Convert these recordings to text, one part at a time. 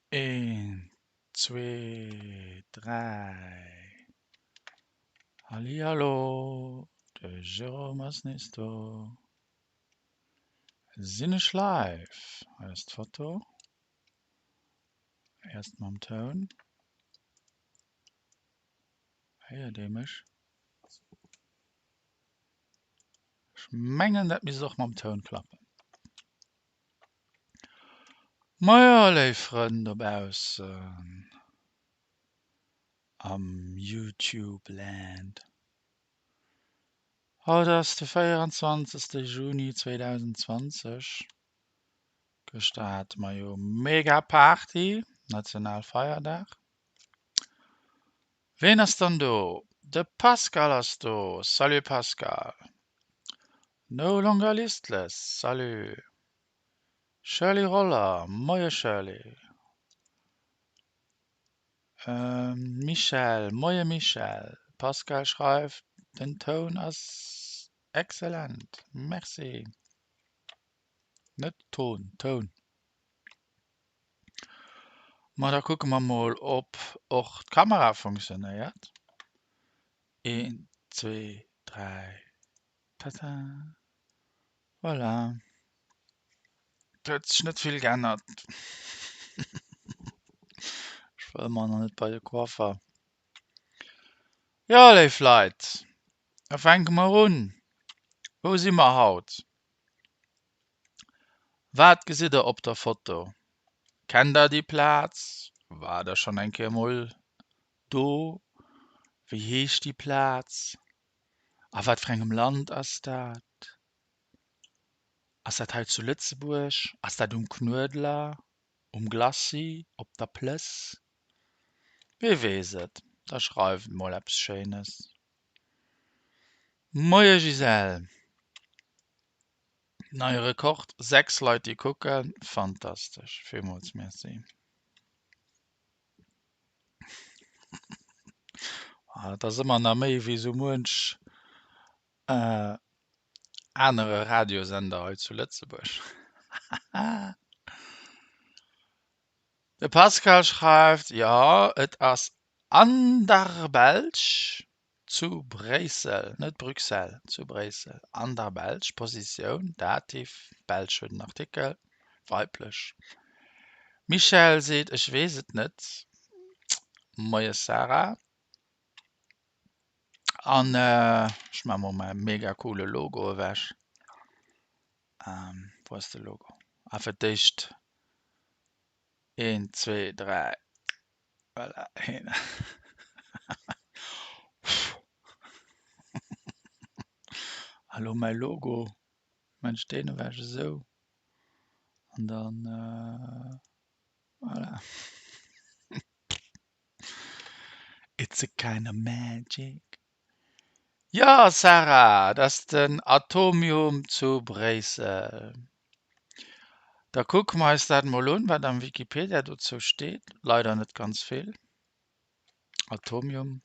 Een, zwee, dräi, Hallihallo, de Jérôme ass nees do. Sinn ech live? Hei ass d'Foto. Erst mam Toun. Héiert ee mech? Ech mengen, dat misst och mam Toun klappen. Majo, léif Frënn dobaussen am Youtube Land. Haut ass de 24. Juni 2020. Gëschter hate mer jo mega Party, Nationalfeierdag. Ween ass dann do? De Pascal ass do, salut Pascal. No longer listless, salut. Shirley Roller, moie Shirley. Michèle, moie Michèle. Pascal schreift, den Toun ass excellent, merci. Net Ton, Toun. Ma da kucke mer mol ob och d'Kamera funktionéiert. Een, zwee, dräi, tata. Voilà. Et huet sech net vill geännert. Ech wëll mer nach net bei de Coiffer. Jo, léif Leit, da fänke mer un. Wou si mer haut? Wat gesitt der op der Foto? Kennt der déi Plaz? Waart der schonn eng Kéier mol do? Wéi heescht déi Plaz? A wat fir engem Land ass dat? Ass dat hei zu Lëtzebuerg? Ass dat um Knuedler, um Glacis, op der Plëss? Wie weess et? Da schreift mol eppes Schéines. Moie Gisèle! Neie Rekord, 6 Leit déi kucken, fantastesch, villmools Merci. Ah, dat ass ëmmer nach méi wéi sou muench anere Radiosender hei zu Lëtzebuerg. De Pascal schreift, Jo, et ass an der Belsch zu Bréissel, net Bruxelles, zu Bréissel, an der Belsch, Positioun, Dativ, Belsch huet en Artikel, weiblech. Michèle seet, Ech weess et net. Moie Sarah. An ech maache mol mäi mega coole Logo ewech. Wou ass de Logo? Ah, fir d'éischt een, zwee, dräi. Voilà, een. Hallo mäi Logo, maan ech deen ewech esou an dann voilà. It's a kind of magic. Jo Sarah, et ass den Atomium zu Bréissel. Da kucke mer eis dat mol un, wat am Wikipedia dozou steet. Leider net ganz vill. Atomium.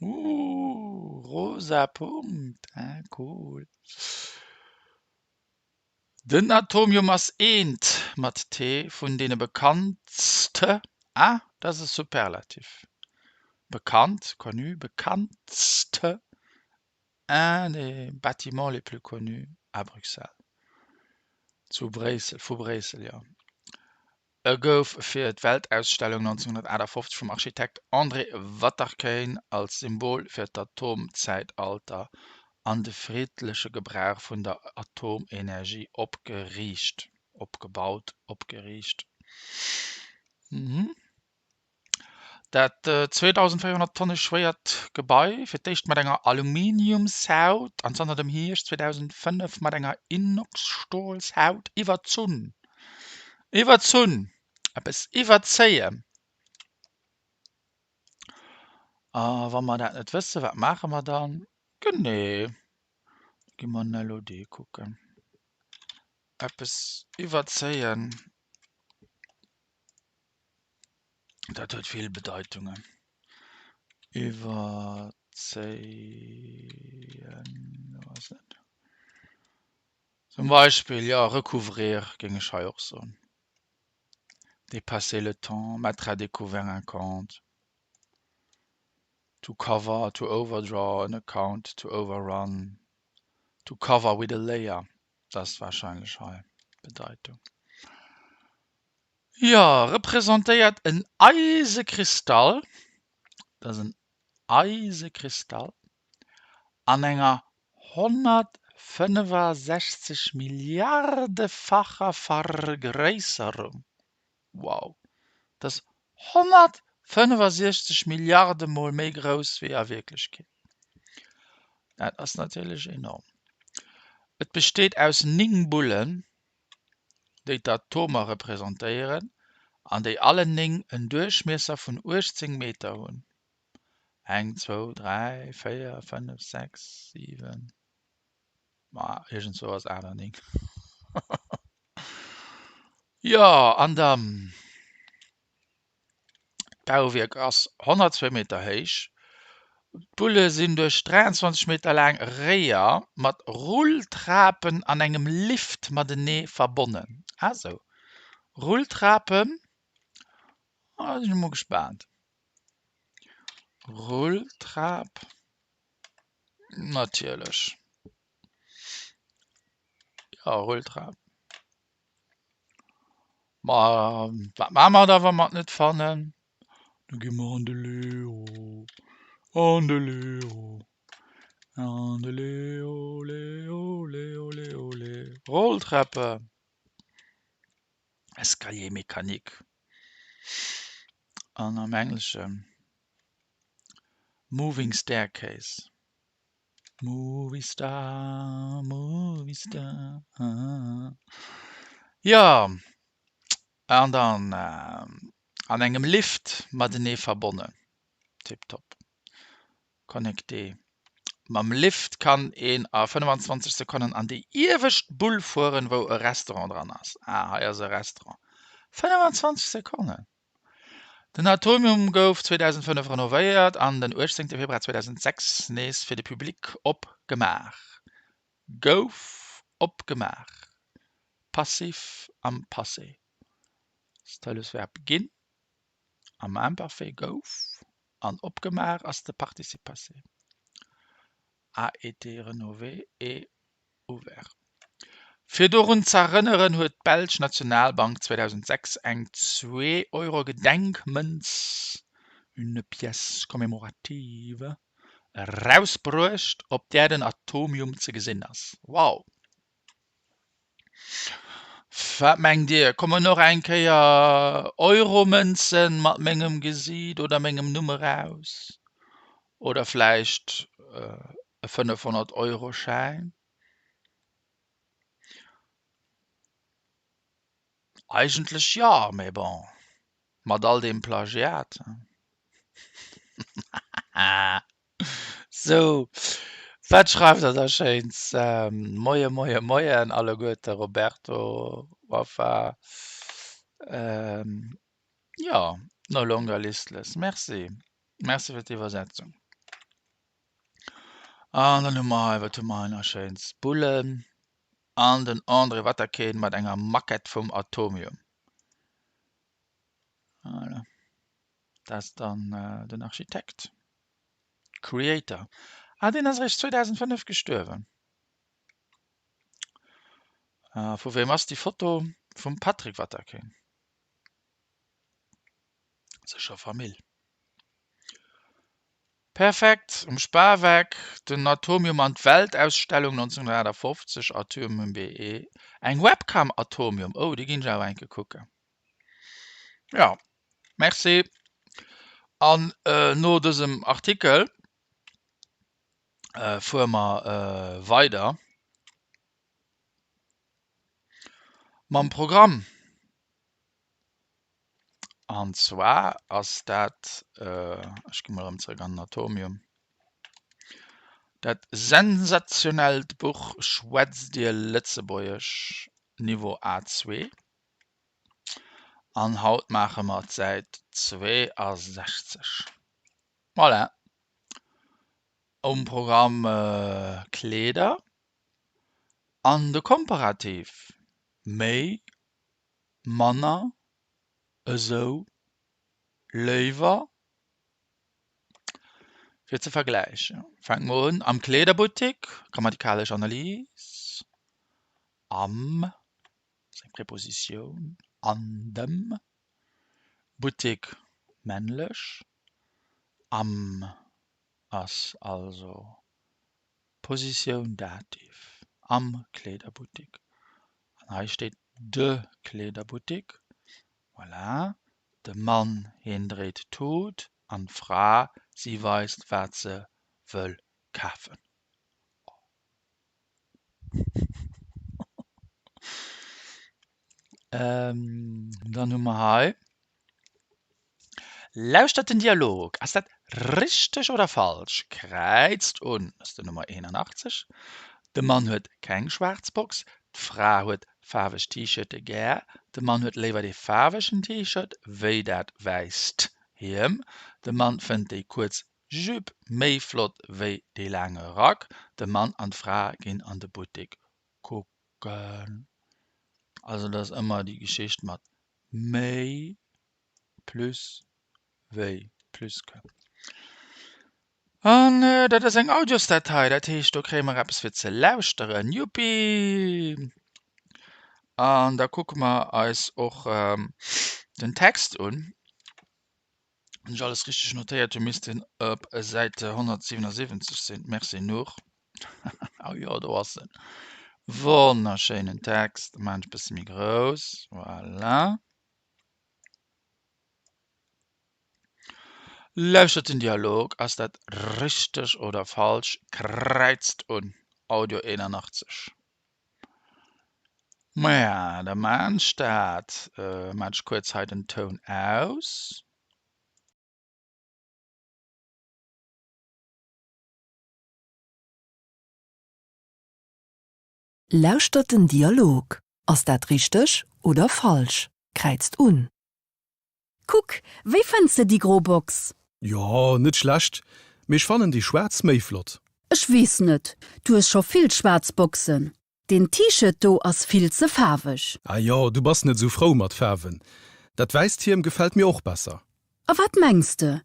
Ooh, rosa Punkt, ah cool. Den Atomium ass eent, mat t, vun deene bekanntste, ah, dat ass e Superlativ, bekannt, connu, bekanntste, un des bâtiments les plus connus à Bruxelles, zu Bréissel, vu Bréissel, jo. E gouf fir d'Weltausstellung 1958 vum Architekt André Waterkeyn als Symbol fir d'Atomzäitalter an de friddleche Gebrauch vun der Atomenergie opgeriicht, opgebaut, opgeriicht. Dat 2.400 Tonne schwéiert Gebai, fir d'éischt mat enger Aluminiumshaut an zanter dem Hierscht 2005 mat enger Inox-Stolshaut iwwerzunn. Iwwerzunn! Eppes iwwerzéien! A wa mer dat net wëssen, wat maache mer dann? Genee, da gi mer en LOD kucken. Eppes iwwerzéien. Dat huet vill Bedeitungen. Iwwerzéien, wou ass et? Zum Beispill, jo, recouvrir géing ech hei och soen. Dépasser le temps, mettre à découvert un compte. To cover, to overdraw an account, to overrun, to cover with a layer. Dat ass warscheinlech hei d'Bedeitung. Jo, representéiert en Eisekristall, dat ass en Eisekristall, an enger 165 Milliardefacher Vergréisserung. Wow! Dat ass 165 Milliarde mol méi grouss wéi a Wierklechkeet. Dat ass natierlech enorm. Et besteet aus 9 Bullen, déi d'Atomer representéieren an déi allen 9 en Duerchmiesser vun 18 Meter hunn. Eng, zwou, dräi, véier, fënnef, sechs, siwen, ma iergendzwou ass 8 an 9. Jo, an dann, d'Bauwierk ass 102 Meter héich. D'Bulle sinn duerch 23 Meter laang Réier mat Rulltrapen an engem Lift matenee verbonnen. Ah sou, Rulltrapen, ah, sinn ech mol gespaant. Rulltrap, natierlech. Jo, Rulltrap. Ma wat maache mer da, wa mer et net fannen? Da gi mer an de Leo, an de Leo, an de Leo, Leo, Leo, Leo, Leo. Rolltreppe, Escalier mécanique an am Engleschen Moving Staircase. Movie Star, Movie Star. Jo, an dann an engem Lift matenee verbonnen. Tiptop. Connecté. Mam Lift kann een a 25 Sekonnen an déi iewescht Bull fueren, wou e Restaurant dran ass. Ah, hei ass e Restaurant. 25 Sekonnen! Den Atomium gouf 2005 renovéiert an den 18 Februar 2006 nees fir de Public opgemaach. Gouf opgemaach, Passiv am Passé, ass d'Hëllefsverb ginn, am Imparfait gouf an opgemaach ass de Participe passé, a été rénové et ouvert. Fir dorun z'erënneren huet d'belsch Nationalbank 2006 eng Zwee-Euro-Gedenkmënz, une pièce commémorative, erausbruecht, op där den Atomium ze gesinn ass. Wow! Wat mengt Dir, kommen och eng Kéier Euromënzen mat mengem Gesiit oder mengem Numm eraus? Oder vläicht e 500 Euro Schäin? Eigentlech jo, mee bon, mat all deem Plagiat. Sou, wat schreift der da Schéins? Moie, moie, moien alleguerte, Roberto, Wafa. Jo, no longer listless. Merci, merci fir d'Iwwersetzung. An dann hu mer hei, wat hu mer hei nach Schéins? Bullen an den André Waterkeen mat enger Maquette vum Atomium. Voilà. Dat ass dann den Architekt, Creator. Ah, deen ass eréischt 2005 gestuerwen. Vu weem ass déi Foto? Vum Patrick Waterkeen. Sécher Famill. Perfekt, um Spaweck, den Atomium an d'Weltausstellung 1958, Atomium BE, eng Webcam Atomium, oh déi ginn ech awer eng Kéier kucken. Jo, merci. An no dësem Artikel fuere mer weider mam Programm. An zwar ass dat, ech gi mol erëm zrëck an den Atomium, dat sensationellt Buch Schwätzt Dir Lëtzebuergesch, Niveau A2. An haut maache mer d'Säit 62. Voilà. Um Programm Kleeder an de Komparativ, méi, manner. Esou, léiwer, fir ze vergläichen. Fänke mer un am Kleederbuttik, grammatikalesch Analys, am ass eng Prepositioun, an dem, Buttik männlech, am ass also Positioun Dativ, am Kleederbuttik. An hei steet de Kleederbuttik. Voilà, de Mann, hien dréit d'Tut an d'Fra, si weist, wat se wëll kafen. Dann hu mer hei, Lauschtert den Dialog, Ass dat richteg oder falsch? Kräizt un, ass den Nummer 81. De Mann huet keng schwaarz Box, d'Fra huet faarweg T-Shirte gär. De Mann huet léiwer dee faarwegen T-Shirt wéi dat wäisst Hiem. De Mann fënnt déi kuerz Jupe méi flott wéi dee laange Rack. De Mann an d'Fra ginn an de Buttek kucken. Also dat ass ëmmer déi Geschicht mat méi plus wéi, plus que. An dat ass eng Audiosdatei, dat heescht do kréie mer eppes fir ze lauschteren. Juppi! An da kucke mer eis och den Text un. Wann ech alles richteg notéiert hunn, misst en op Säit 177 sinn. Merci Nour. Oh jo, do ass en. Wonnerschéinen Text. Maan ech bësse méi grouss. Voilà. Lauschtert den Dialog. Ass dat richteg oder falsch? Kräizt un. Audio 81. Maja, da maan ech dat. Maan ech kuerz hei den Toun aus. Lauschtert den Dialog. Ass dat richteg oder falsch? Kräizt un. Kuck, wéi fënns de déi gro Box? Jo, net schlecht, mee ech fannen déi schwaarz méi flott. Ech wees net, du hues scho vill schwaarz Boxen. Deen T-Shirt do ass vill ze faarweg. Ah jo, du bass net sou frou mat Faarwen. Dat wäisst Hiem gefält mir och besser. A wat mengs de,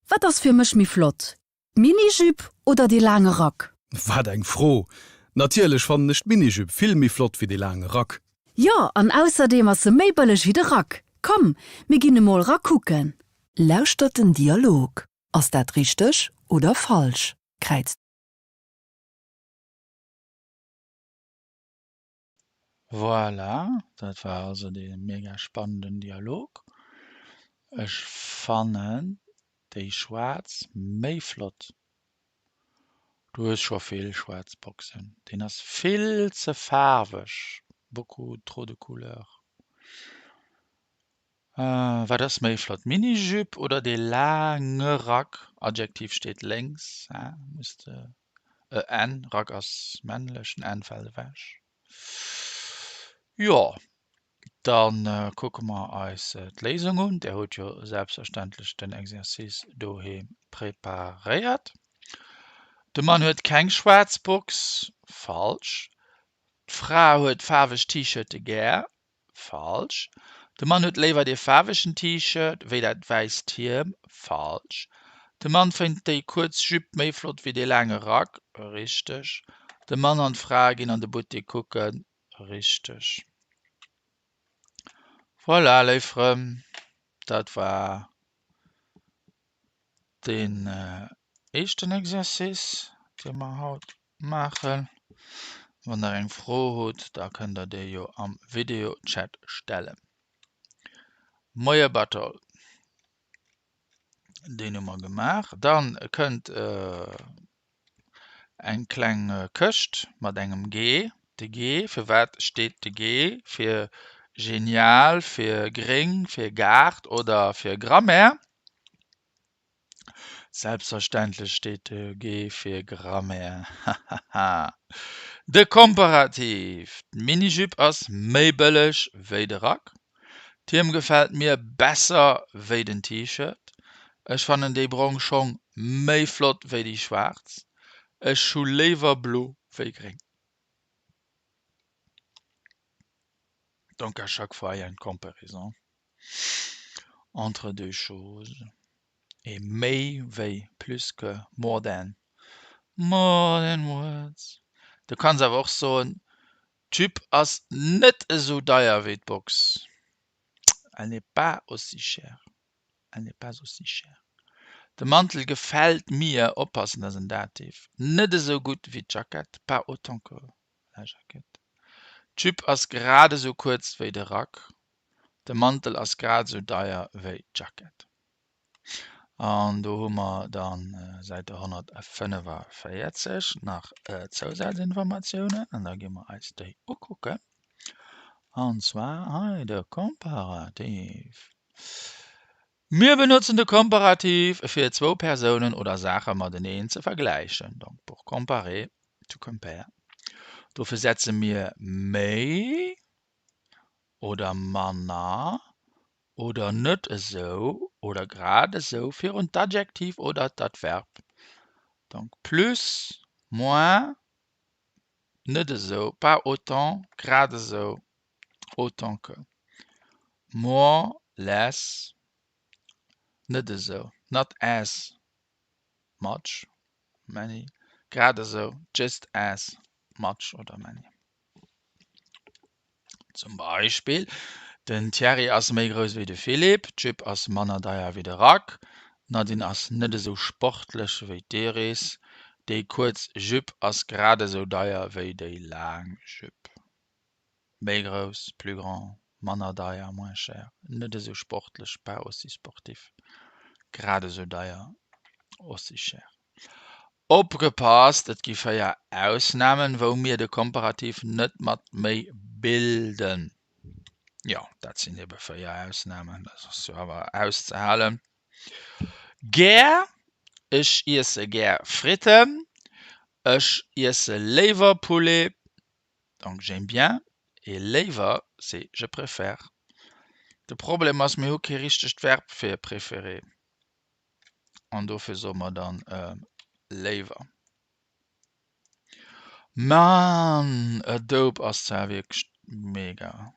wat ass fir mech méi flott, D'Mini-Jupe oder dee laange Rack? Wat eng Fro! Natierlech fannen ech d'Mini-Jupe vill méi flott wéi dee laange Rack. Jo, an ausserdeem ass se méi bëlleg wéi de Rack. Komm, mir ginn emol ra kucken. Lauschtert den Dialog. Ass dat richteg oder falsch? Kräizt. Voilà, dat war also dee mega spannenden Dialog. Ech fannen déi schwaarz méi flott. Du hues scho vill schwaarz Boxen. Deen ass vill ze faarweg, beaucoup trop de couleurs. Wat ass méi flott, d'Mini-Jupe oder dee laange Rack? Adjektiv steet lénks, muss de e n, Rack ass männlech, den n fält ewech. Jo, da kucke mer eis d'Léisung un. Där hutt jo selbstverständlech den Exercice doheem preparéiert. De Mann huet keng schwaarz Box, falsch. D'Fra huet faarweg T-Shirte gär, Falsch. De Mann huet léiwer dee faarwegen T-Shirt wéi dat wäisst Hiem. Falsch. De Mann fénnt déi kuerz Jupe méi flott wéi dee laange Rack. Richteg. De Mann an d'Fra ginn an de Buttek kucken. Richteg. Voilà, léif Frënn, dat war deen éischten Exercice, dee mer haut maachen. Wann der eng Fro hutt, da kënnt der déi jo am Videochat stellen. Moie Bartol. Deen hu mer gemaach. Dann kënnt eng kleng Këscht mat engem G. De G, firwat steet de G? Fir genial, fir gréng, fir Gaart oder fir Grammaire? Selbstverständlech steet de G fir Grammaire. Hahaha. De Komparativ, D'Minijupe ass méi bëlleg wéi de Rack. D'Hiem gefält mir besser wéi den T-Shirt. Ech fannen déi brong Schong méi flott wéi déi schwaarz. Ech hu léiwer blo wéi gréng. Donc à chaque fois il y a une comparaison. Entre deux choses. Et méi wéi, plus que, more than. More than words. Du kanns awer och soen, D'Jupe ass net esou deier wéi d'Box. Elle n'est pas aussi chère. Elle n'est pas aussi chère. De Mantel gefält mir, oppassen, dat ass en Dativ, net esou gutt wéi d'Jackett, pas autant que la jaquette. D'Jupe ass grad esou kuerz wéi de Rack. De Mantel ass grad esou deier wéi d'Jackett. An do hu mer dann Säite 145 nach Zousazinformatiounen an da gi mer eis déi ukucken. An zwar hei de Komparativ. Mir benotzen de Komparativ fir zwou Persounen oder Saache mateneen ze vergläichen, donc pour comparer, to compare. Dofir setze mir méi oder manner oder net esou oder grad esou virun d'Adjektiv oder d'Adverb. Donc plus, moins, net esou, pas autant, grad esou, autant que. More, less, net esou, not as much, many, grad esou, just as much oder many. Zum Beispill, Den Thierry ass méi grouss wéi de Philippe, d'Jupe ass manner deier wéi de Rack, d'Nadine ass net esou sportlech wéi d'Iris, déi kuerz Jupe ass grad esou deier wéi déi laang Jupe. Méi grouss, plus grand, manner deier, moins cher, net esou sportlech, pas aussi sportif, grad esou deier, aussi cher. Opgepasst, et gi 4 Ausnamen, wou mir de Komparativ net mat méi bilden. Jo, dat sinn ebe 4 Ausnamen, dat ass jo awer auszehalen. Gär, ech iesse gär Fritten, ech iesse léiwer Poulet, donc j'aime bien, et léiwer, c'est je préfère. De Problem ass, mir hu kee richtegt Verb fir préférer. An dofir soe mer dann léiwer. Mann, Adobe ass zwar wierklech mega.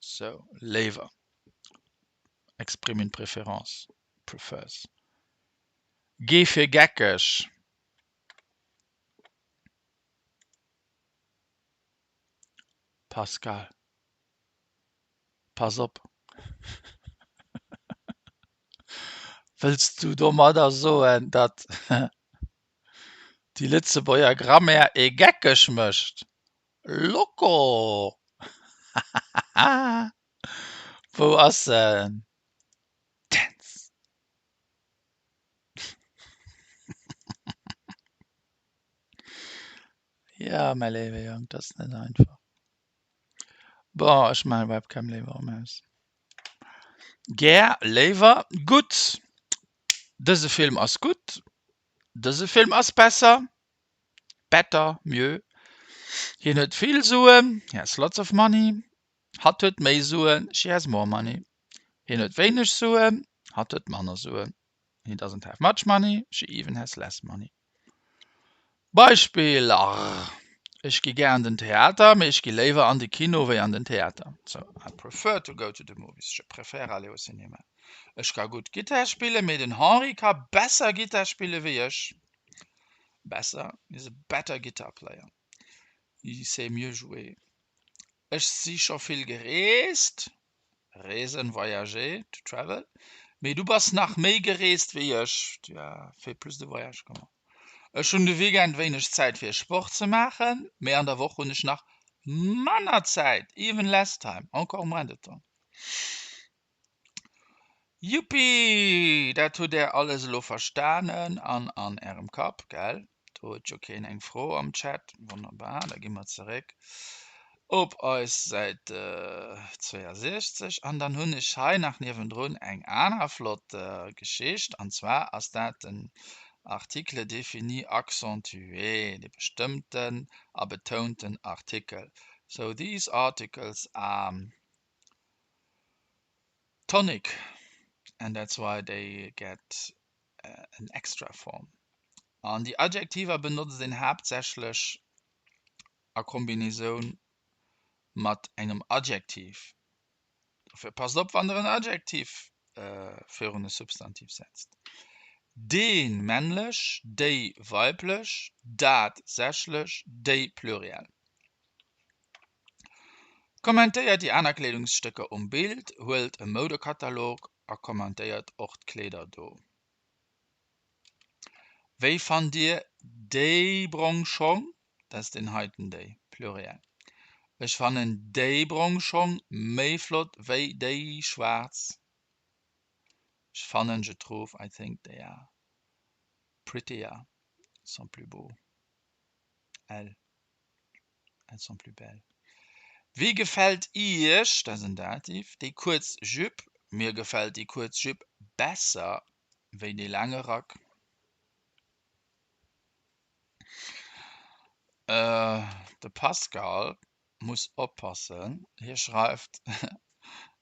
Sou, léiwer exprime une préférence, prefers. Gee fir geckeg. Pascal. Pass op! Wëlls du domadder soen, datt déi Lëtzebuerger Grammaire ee geckeg mécht? Loco! Hahaha! Wou ass en? Dance! Jo, mäi léiwe Jong, 't ass net einfach. Bon, ech maachen Webcam léiwer erëm aus. Gär, léiwer, gutt. Dëse Film ass gutt. Dëse Film ass besser, better, mieux. Hien huet vill Suen, he has lots of money. Hatt huet méi Suen, she has more money. Hien huet wéineg Suen, hatt huet manner Suen, he doesn't have much money, she even has less money. Beispill, Arr, ech gi gär an den Theater, mee ech gi léiwer an de Kino wéi an den Theater. So, I prefer to go to the movies, je préfère aller au cinéma. Ech ka gutt Gittar spillen, mee den Henri ka besser Gittar spille wéi ech. Besser, he's a better guitar player, il sait mieux jouer. Ech si scho vill gereest, reesen, voyager, to travel, mee du bass nach méi gereest wéi ech, tu as fait plus de voyages que moi. Ech hunn de Weekend wéineg Zäit fir Sport ze maachen, mee an der Woch hunn ech nach manner Zäit, even less time, encore moins de temps. Yuppi! Dat hutt Är alles elo verstanen an an Ärem Kapp, gell? Do huet jo keen eng Fro am Chat. Wonnerbar, da gi mer zeréck op eis Säit 62 an dann hunn ech hei nach niewendrun eng aner flott Geschicht an zwar ass dat den Article défini accentué, de bestëmmten a betounten Artikel. So these articles are tonic and that's why they get an extra form. An déi Adjektiver benotzt een haaptsächlech a Kombinisoun mat engem Adjektiv. Dofir passt op wann der en Adjektiv. virun e Substantiv setzt. Deen, männlech, déi, weiblech, dat, sächlech, déi, Pluriel. Kommentéiert déi aner Kleedungsstécker um Bild, huelt e Moudekatalog a kommentéiert och d'Kleeder do. Wéi fannt Dir déi brong Schong? Dat ass deen heiten déi, Pluriel. Ech fannen déi brong Schong méi flott wéi déi schwaarz. Ech fannen, je trouve, I think they are prettier, sont plus beaux, elles, elles sont plus belles. Wéi gefält Iech, dat ass en Dativ, déi kuerz Jupe? Mir gefält déi kuerz Jupe besser wéi dee laange Rack. De Pascal muss oppassen, hie schreift,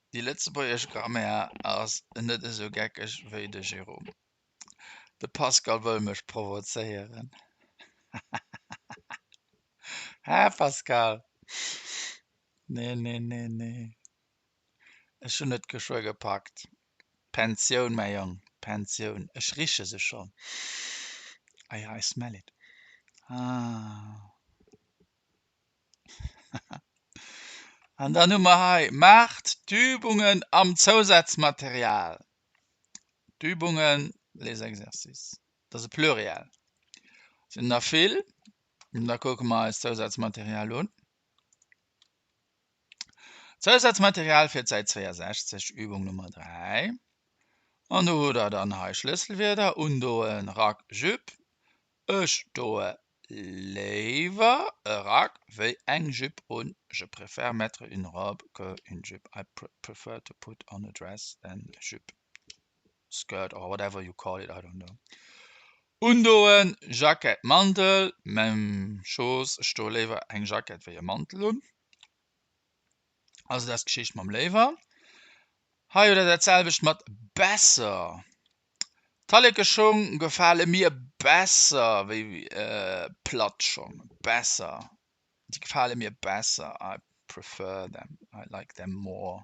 déi lëtzebuergesch Grammaire ass net esou geckeg wéi de Jérôme. De Pascal wëll mech provozéieren. Hä Pascal? Nee, nee, nee, nee. Ech hunn et geschwë gepackt. Pensioun, mäi Jong, Pensioun. Ech riche se schonn. Ah ja, I smell it. Ah. An dann hu mer hei, Maacht d'Übungen am Zousazmaterial. D'Übungen, les exercices. Dat ass e Pluriel. Sinn der vill. Da kucke mer eis d'Zousazmaterial un. Zousazmaterial fir d'Säit 62, Übung Nummer 3. An do hutt der dann hei Schlësselwierder, undoen, Rack, Jupe. Ech doe léiwer e Rack wéi eng Jupe un. Je préfère mettre une robe que une jupe. I prefer to put on a dress than a jupe, skirt or whatever you call it, I don't know. Undoen, Jackett, Mantel, même chose, ech doe léiwer eng Jackett wéi e Mantel un. Also dat ass d'Geschicht mam léiwer. Hei hutt der dat selwecht mat besser. Tallekeschong gefale mir besser wéi Plattschong. Besser. Déi gefale mir besser. I prefer them. I like them more.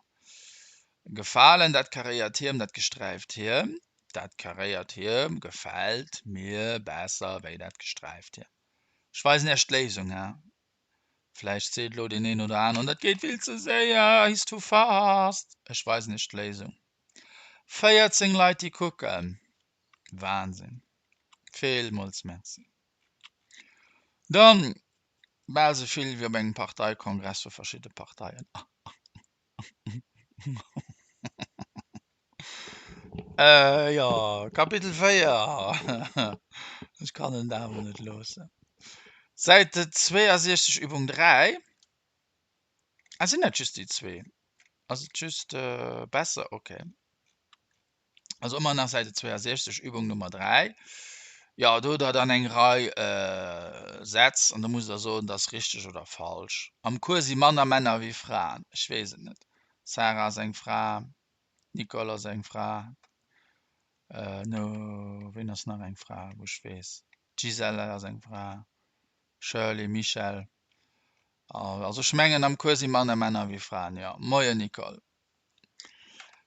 Gefalen, dat karéiert Hiem, dat gesträift Hiem. Dat karéiert Hiem gefält mir besser wéi dat gesträift Hiem. Ech weisen Iech d'Léisung, he. Vläicht seet elo deen een oder aneren, dat geet vill ze séier, he's too fast. Ech weisen iech d'Léisung. 14 Leit déi kucken. Wahnsinn. Villmools Merci. Dann bal sou vill wéi op engem Parteikongress vu verschidde Parteien. Äh, jo, Kapitel 4. Ech kann en awer net loossen. Säit 62, Übung 3. Ah, sinn dat just déi zwee? Ass et just äh, besser? Okay. Also ëmmer nach Säite 62, Übung Nummer 3. Jo, do hutt Der dann eng Rei Sätz an do musst Der soen, dat ass richteg oder falsch. Am Cours si manner Männer wéi Fraen. Ech weess et net. D'Sarah ass eng Fra, d'Nicole ass eng Fra, no, wien ass nach eng Fra, wou ech weess? D'Gisèle ass eng Fra, Shirley, Michèle. Also ech mengen, am Cours si manner Männer wéi Fraen, jo. Moien Nicole.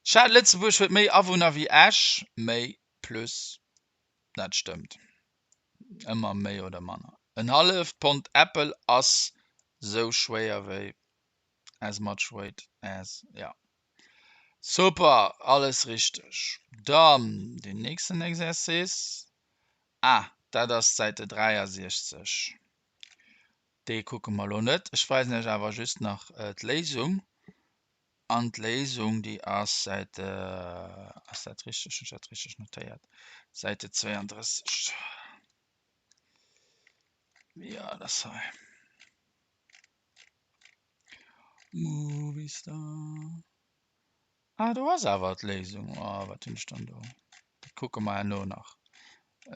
D'Stad Lëtzebuerg huet méi Awunner wéi Esch, méi, plus, dat stëmmt, ëmmer méi oder manner. En halleft Pond Äppel ass sou schwéier wéi, as much weight as, jo. Super, alles richteg. Dann deen nächsten Exercice. Ah, dat ass d'Säite 63. Dee kucke mer elo net. Ech weisen iech awer just nach d'Léisung. An d'Léisung, déi ass Säite, ass dat richteg, hunn ech dat richteg notéiert? Säite 32. Jo, dat ass hei. Movie Star. Ah, do ass awer d'Léisung. Oh, wat hunn ech dann do? Dat kucke mer herno nach.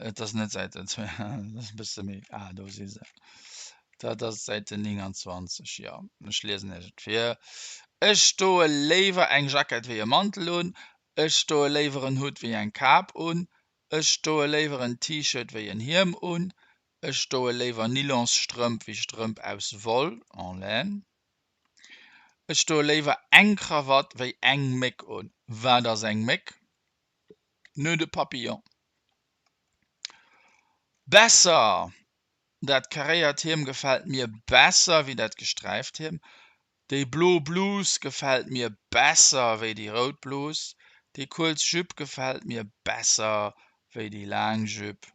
Et ass net Säite, dat ass e bësse méi, ah, do si se. Dat ass Säite 29, jo. Ech liesen Iech et vir. Ech doe léiwer eng Jackett wéi e Mantel un. Ech doe léiwer en Hutt wéi eng Kap un. Ech doe léiwer en T-Shirt wéi en Hiem un. Ech doe léiwer Nylonsstrëmp wéi Strëmp aus Woll, en laine. Ech doe léiwer eng Krawatt wéi eng Méck un. Wat ass eng Méck? Nœud de papillon. Besser! Dat karéiert Hiem gefält mir besser wéi dat gesträift Hiem. Déi blo Blus gefält mir besser wéi déi rout Blus. Déi kuerz Jupe gefält mir besser wéi déi laang Jupe.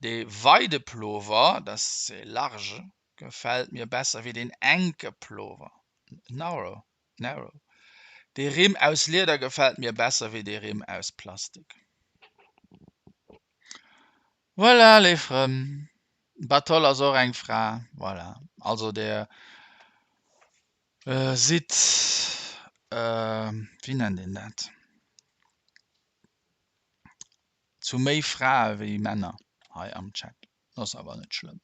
Dee weide Plover, das c'est large, gefält mir besser wéi deen enke Plover, narrow, narrow. Dee Rimm aus Lieder gefält mir besser wéi dee Rimm aus Plastik. Voilà, léif Frënn, d'Batol ass och eng Fra. Voilà, also der sidd, wéi nennt een dat? Zu méi Frae wéi Männer hei am Chat. Ass awer net schlëmm.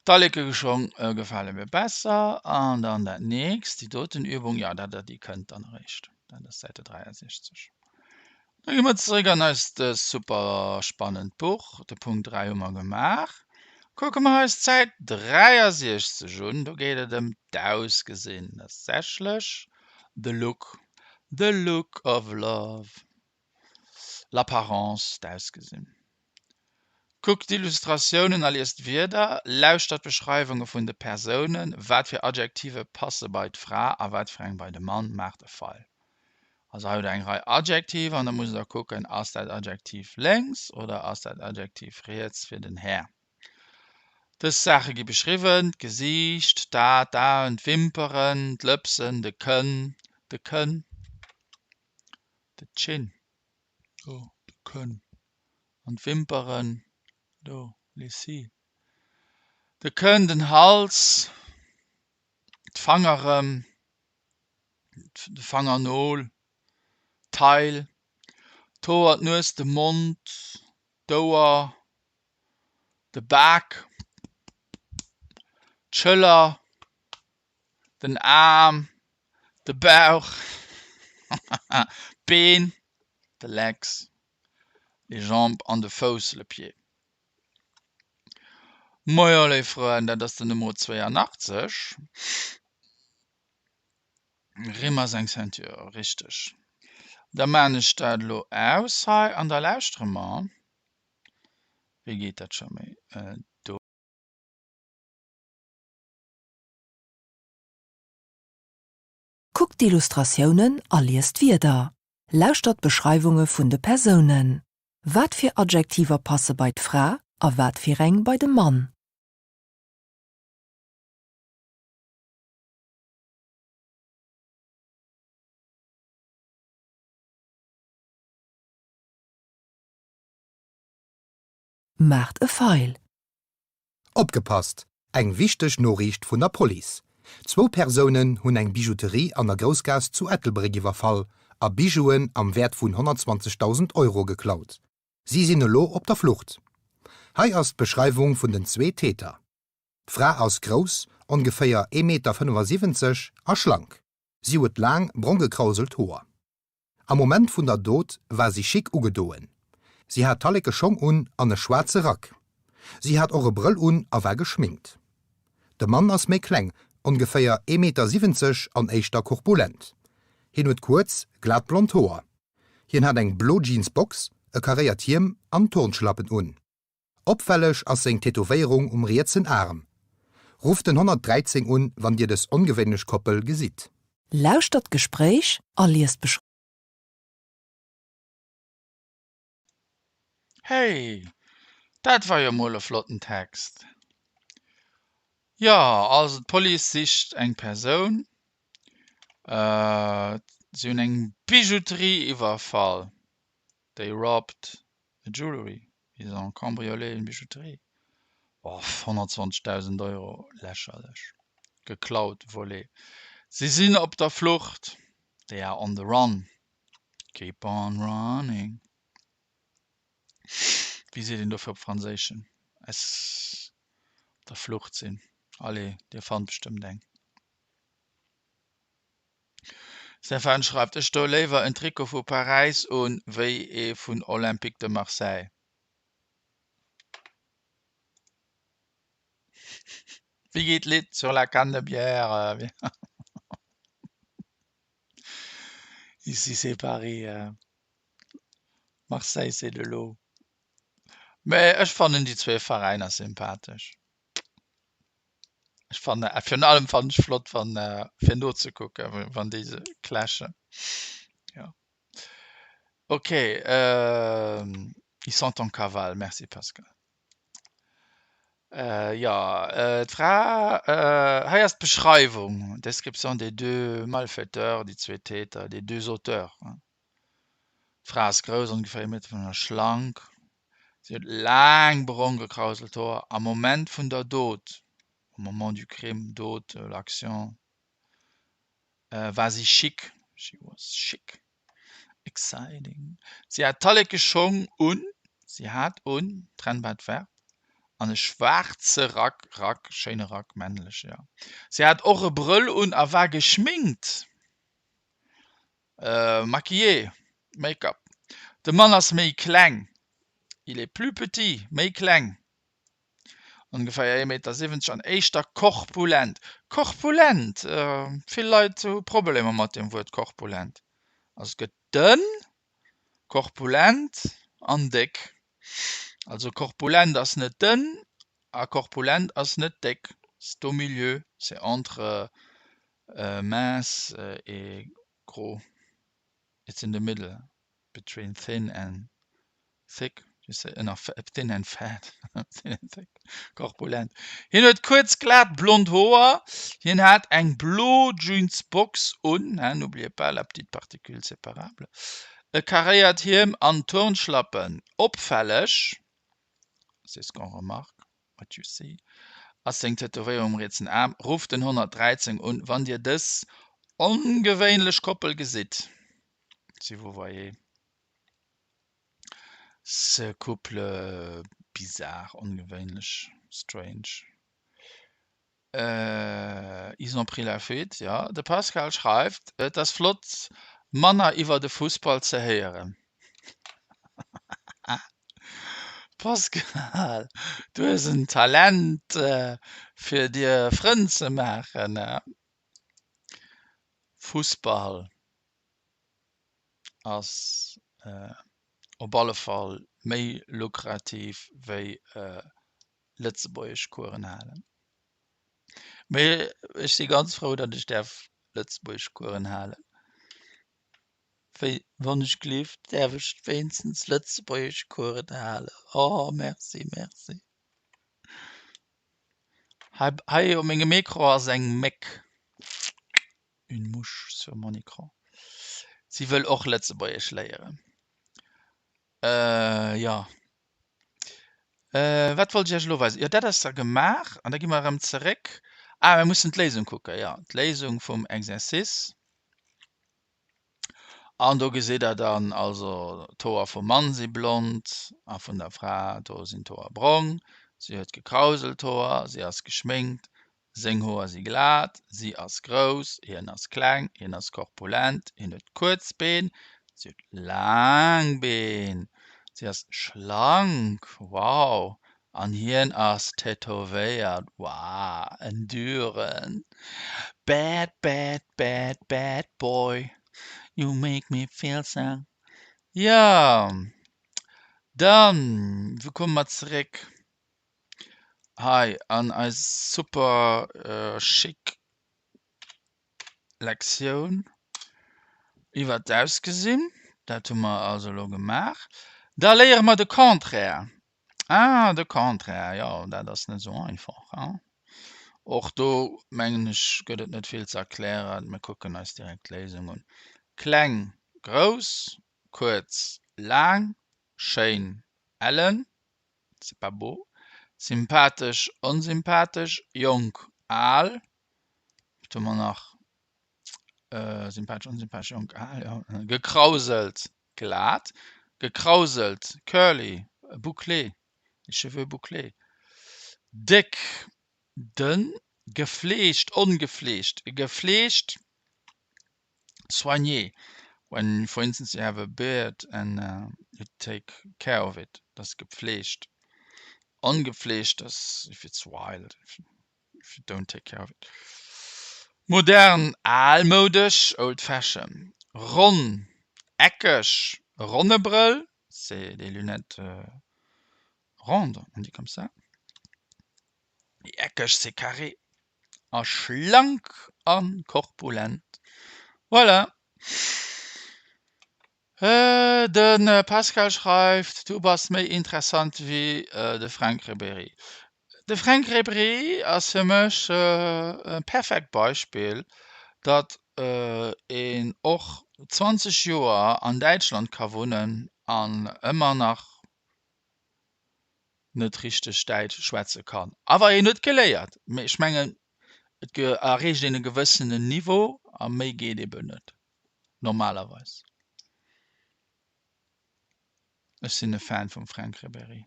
D'Talleke-Schong gefale mir besser. An dann dat nächst, déi doten Übung, jo, dat, déi kënnt dann eréischt. Dat ass Säite 63. Da gi mer zeréck an eist super spannend Buch. De Punkt 3 hu mer gemaach. Kucke mer eis d'Säit 63 un. Do geet et ëm d'Ausgesinn. Dat ass sächlech the look, the look of love. L'apparence, d'Ausgesinn. Kuckt d'Illustratiounen a liest d'Wierder. Lauschtert d'Beschreiwunge vun de Persounen. Wat fir Adjektive passe bei d'Fra a wat fir eng bei de Mann? Maacht e Feil. Also hei hutt der eng Rei Adjektiver an da musst der kucken, ass dat Adjektiv lénks oder ass dat Adjektiv riets fir den Här? Dës Saache gi beschriwwen, d'Gesiicht, d'A, d'Aen, d'Wimperen, d'Lëpsen, de Kënn, de Kënn. De Chin, do, de Kënn, an d'Wimperen, do, les cils. De Kënn, den Hals, d'Fangeren, de Fangernol, d'Teil, d'Hoer, d'Nues, de Mond, d'Ouer, de Bak, d'Schëller, den Aarm, de Bauch, d'Been, de legs, les jambes, an de Fouss, le pied. Majo, léif Frënn, dat ass den Numero 82. Rimm ass eng Ceinture, richteg. Da maan ech dat elo aus hei an da lauschtere mer. Wéi geet dat scho méi? Do. Kuckt d'Illustratiounen a liest d'Wierder. Lauschtert d'Beschreiwunge vun de Persounen. Wat fir Adjektiver passe bei d'Fra a wat fir eng bei de Mann? Maacht e Feil. Opgepasst! Eng wichteg Noriicht vun der Police! Zwou Persounen hunn eng Bijouterie an der Groussgaass zu Ettelbréck iwwerfall a Bijouen am Wäert vun 120.000 Euro geklaut. Si sinn elo op der Flucht. Hei ass d'Beschreiwung vun den zwee Täter. D'Fra ass grouss, ongeféier ee Meter 75, a schlank. Si huet laang, brong gekrauselt Hoer. Am Moment vun der Dot war si chic ugedoen. Si hat talleke Schong un an e schwaarze Rack. Si hat och e Brëll un a war geschminkt. De Mann ass méi kleng, ongeféier ee Meter 70 an éischter korpulent. Hien huet kuerz, glat blond Hoer. Hien hat eng blo Jeansbox, e karéiert Hiem an Turnschlappen un. Opfälleg ass seng Tätowéierung um rietsen Aarm. Rufft den 113 un, wann Dir des ongewéinlech Koppel gesitt. Lauschtert d'Gespréich a liest d'Beschreiwung. Hey, dat war jo mol e flotten Text. Jo, also d'Police sicht eng Persoun. Si hunn eng Bijouterie iwwerfall. They robbed a jewelry, ils ont cambriolé une bijouterie. Boff, 120.000 Euro, lächerlech. Geklaut, volé. Si sinn op der Flucht, they are on the run. Keep on running. Wéi seet een dofir op Franséischen? Es op der Flucht sinn. Allez, dir fannt bestëmmt eng. Stéphane schreift, Ech doe léiwer en Trikot vu Paräis un, wéi ee vun Olympique de Marseille. Wéi geet d'Lidd? Sur la canne de bière. Ici c'est Paris. Marseille c'est de l'eau. Mee ech fannen déi zwee Veräiner sympathesch. Ech fannen, virun allem fannen ech flott wann fir nozekucken, wann déi se clashen. Jo. Ok, ils sont en cavale, merci Pascal. Jo, d'Fra, hei ass d'Beschreiwung, Description des deux malfaiteurs, déi zwee Täter, des deux auteurs. D'Fra ass grouss, ongeféier ee Meter a schlank. Si huet laang brong gekrauselt Hoer. Am Moment vun der Dot, au moment du crime, Dot, l'action, war si chic, she was chic, exciting. Si hat talleke Schong un, si hat un, trennbart Verb, an e schwaarze Rack, Rack, schéine Rack, männlech, jo. Si hat och e Brëll un a war geschminkt. Maquillée, Make-up. De Mann ass méi kleng, il est plus petit, méi kleng, ongeféier 1,70 Meter an éischter korpulent. Korpulent, vill Leit hu Problemer mat deem Wuert korpulent. Also et gëtt dënn, korpulent an déck. Also korpulent ass net dënn a korpulent ass net déck. C'est au milieu, c'est entre mince et gros, it's in the middle between thin and thick, you say, no, thin and fat, thin and thick, korpulent. Hien huet kuerz glat blond Hoer, hien hat eng blo Jeansbox un, hein, n'oubliez pas la petite particule séparable, e karéiert Hiem an Turnschlappen. Opfälleg, c'est ce qu'on remarque, What you see ass seng Tätowéierung um rietsen Aarm. Rufft den 113 un, wann Dir dës ongewéinlech Koppel gesitt. Si vous voyez ce couple bizarre, ongewéinlech, strange. Ils ont pris la fuite, jo. De Pascal schreift, Et ass flott manner iwwer de Fussball ze héieren. Pascal, du hues en Talent fir dir Frënn ze maachen. Fussball ass op alle Fall méi lukrativ wéi Lëtzebuergeschcoursen halen. Mee ech si ganz frou, datt ech däerf Lëtzebuergeschcoursen halen. Wéi wann ech gleeft, däerf ech wéinstens Lëtzebuergeschcoursen halen. Oh merci, merci. Hei, hei op mengem Ecran ass eng Méck. Une mouche sur mon écran. Si wëll och Lëtzebuergesch léieren. Äh, jo. Äh, wat wollt ech iech elo weisen? Jo, dat ass da gemaach an da gi mer erëm zeréck. Ah, mir mussen d'Léisung kucken, jo, d'Léisung vum Exercice. An do gesitt der dann also d'Hoer vum Mann si blond a vun der Fra do sinn d'Hoer brong. Si huet gekrauselt Hoer, si ass geschminkt, seng Hoer si glat, si ass grouss, hien ass kleng, hien ass korpulent, hien huet kuerz Been, si huet laang Been, si ass schlank, wow, An hien ass tätowéiert, wow, en Düren. Bad, bad, bad, bad boy, you make me feel so. Jo, dann, wou komme mer zeréck? Hei an eis super chic Lektioun iwwert d'Ausgesinn. Dat hu mer also elo gemaach. Da léiere mer de Contraire. Ah, de Contraire, jo, dat ass net esou einfach, hein? Och do, mengen ech, gëtt et net vill ze erklären. Mir kucken eis direkt d'Léisung un. Kleng, grouss, kuerz, laang, schéin, ellen, c'est pas beau, sympathesch, onsympathesch, jonk, al, wat hu mer nach? Sympathesch, onsympathesch, jonk, al, jo, gekrauselt, glat, gekrauselt, curly, bouclé, les cheveux bouclés, déck, dënn, gefleegt, ongefleegt, gefleegt, soigné, when for instance you have a beard and you take care of it, dat ass gepflegt, ongepflegt ass if it's wild, if you don't take care of it. Modern, almoudesch, old fashion, ronn, eckeg, ronne Brëll. C'est des lunettes rondes, on dit comme ça. Eckeg, c'est carré. A schlank a korpulent. Voilà. De Pascal schreift, Du bass méi interessant wéi de Frank Ribéry. De Frank Ribéry ass fir mech e perfekt Beispill, datt een och 20 Joer an Däitschland ka wunnen an ëmmer nach net richteg Däitsch schwätze kann. Awer een huet geléiert. Mee ech mengen, et erreecht een e gewëssenen Niveau a méi geet eben net. Normalerweis. Ech sinn e Fan vum Frank Ribéry.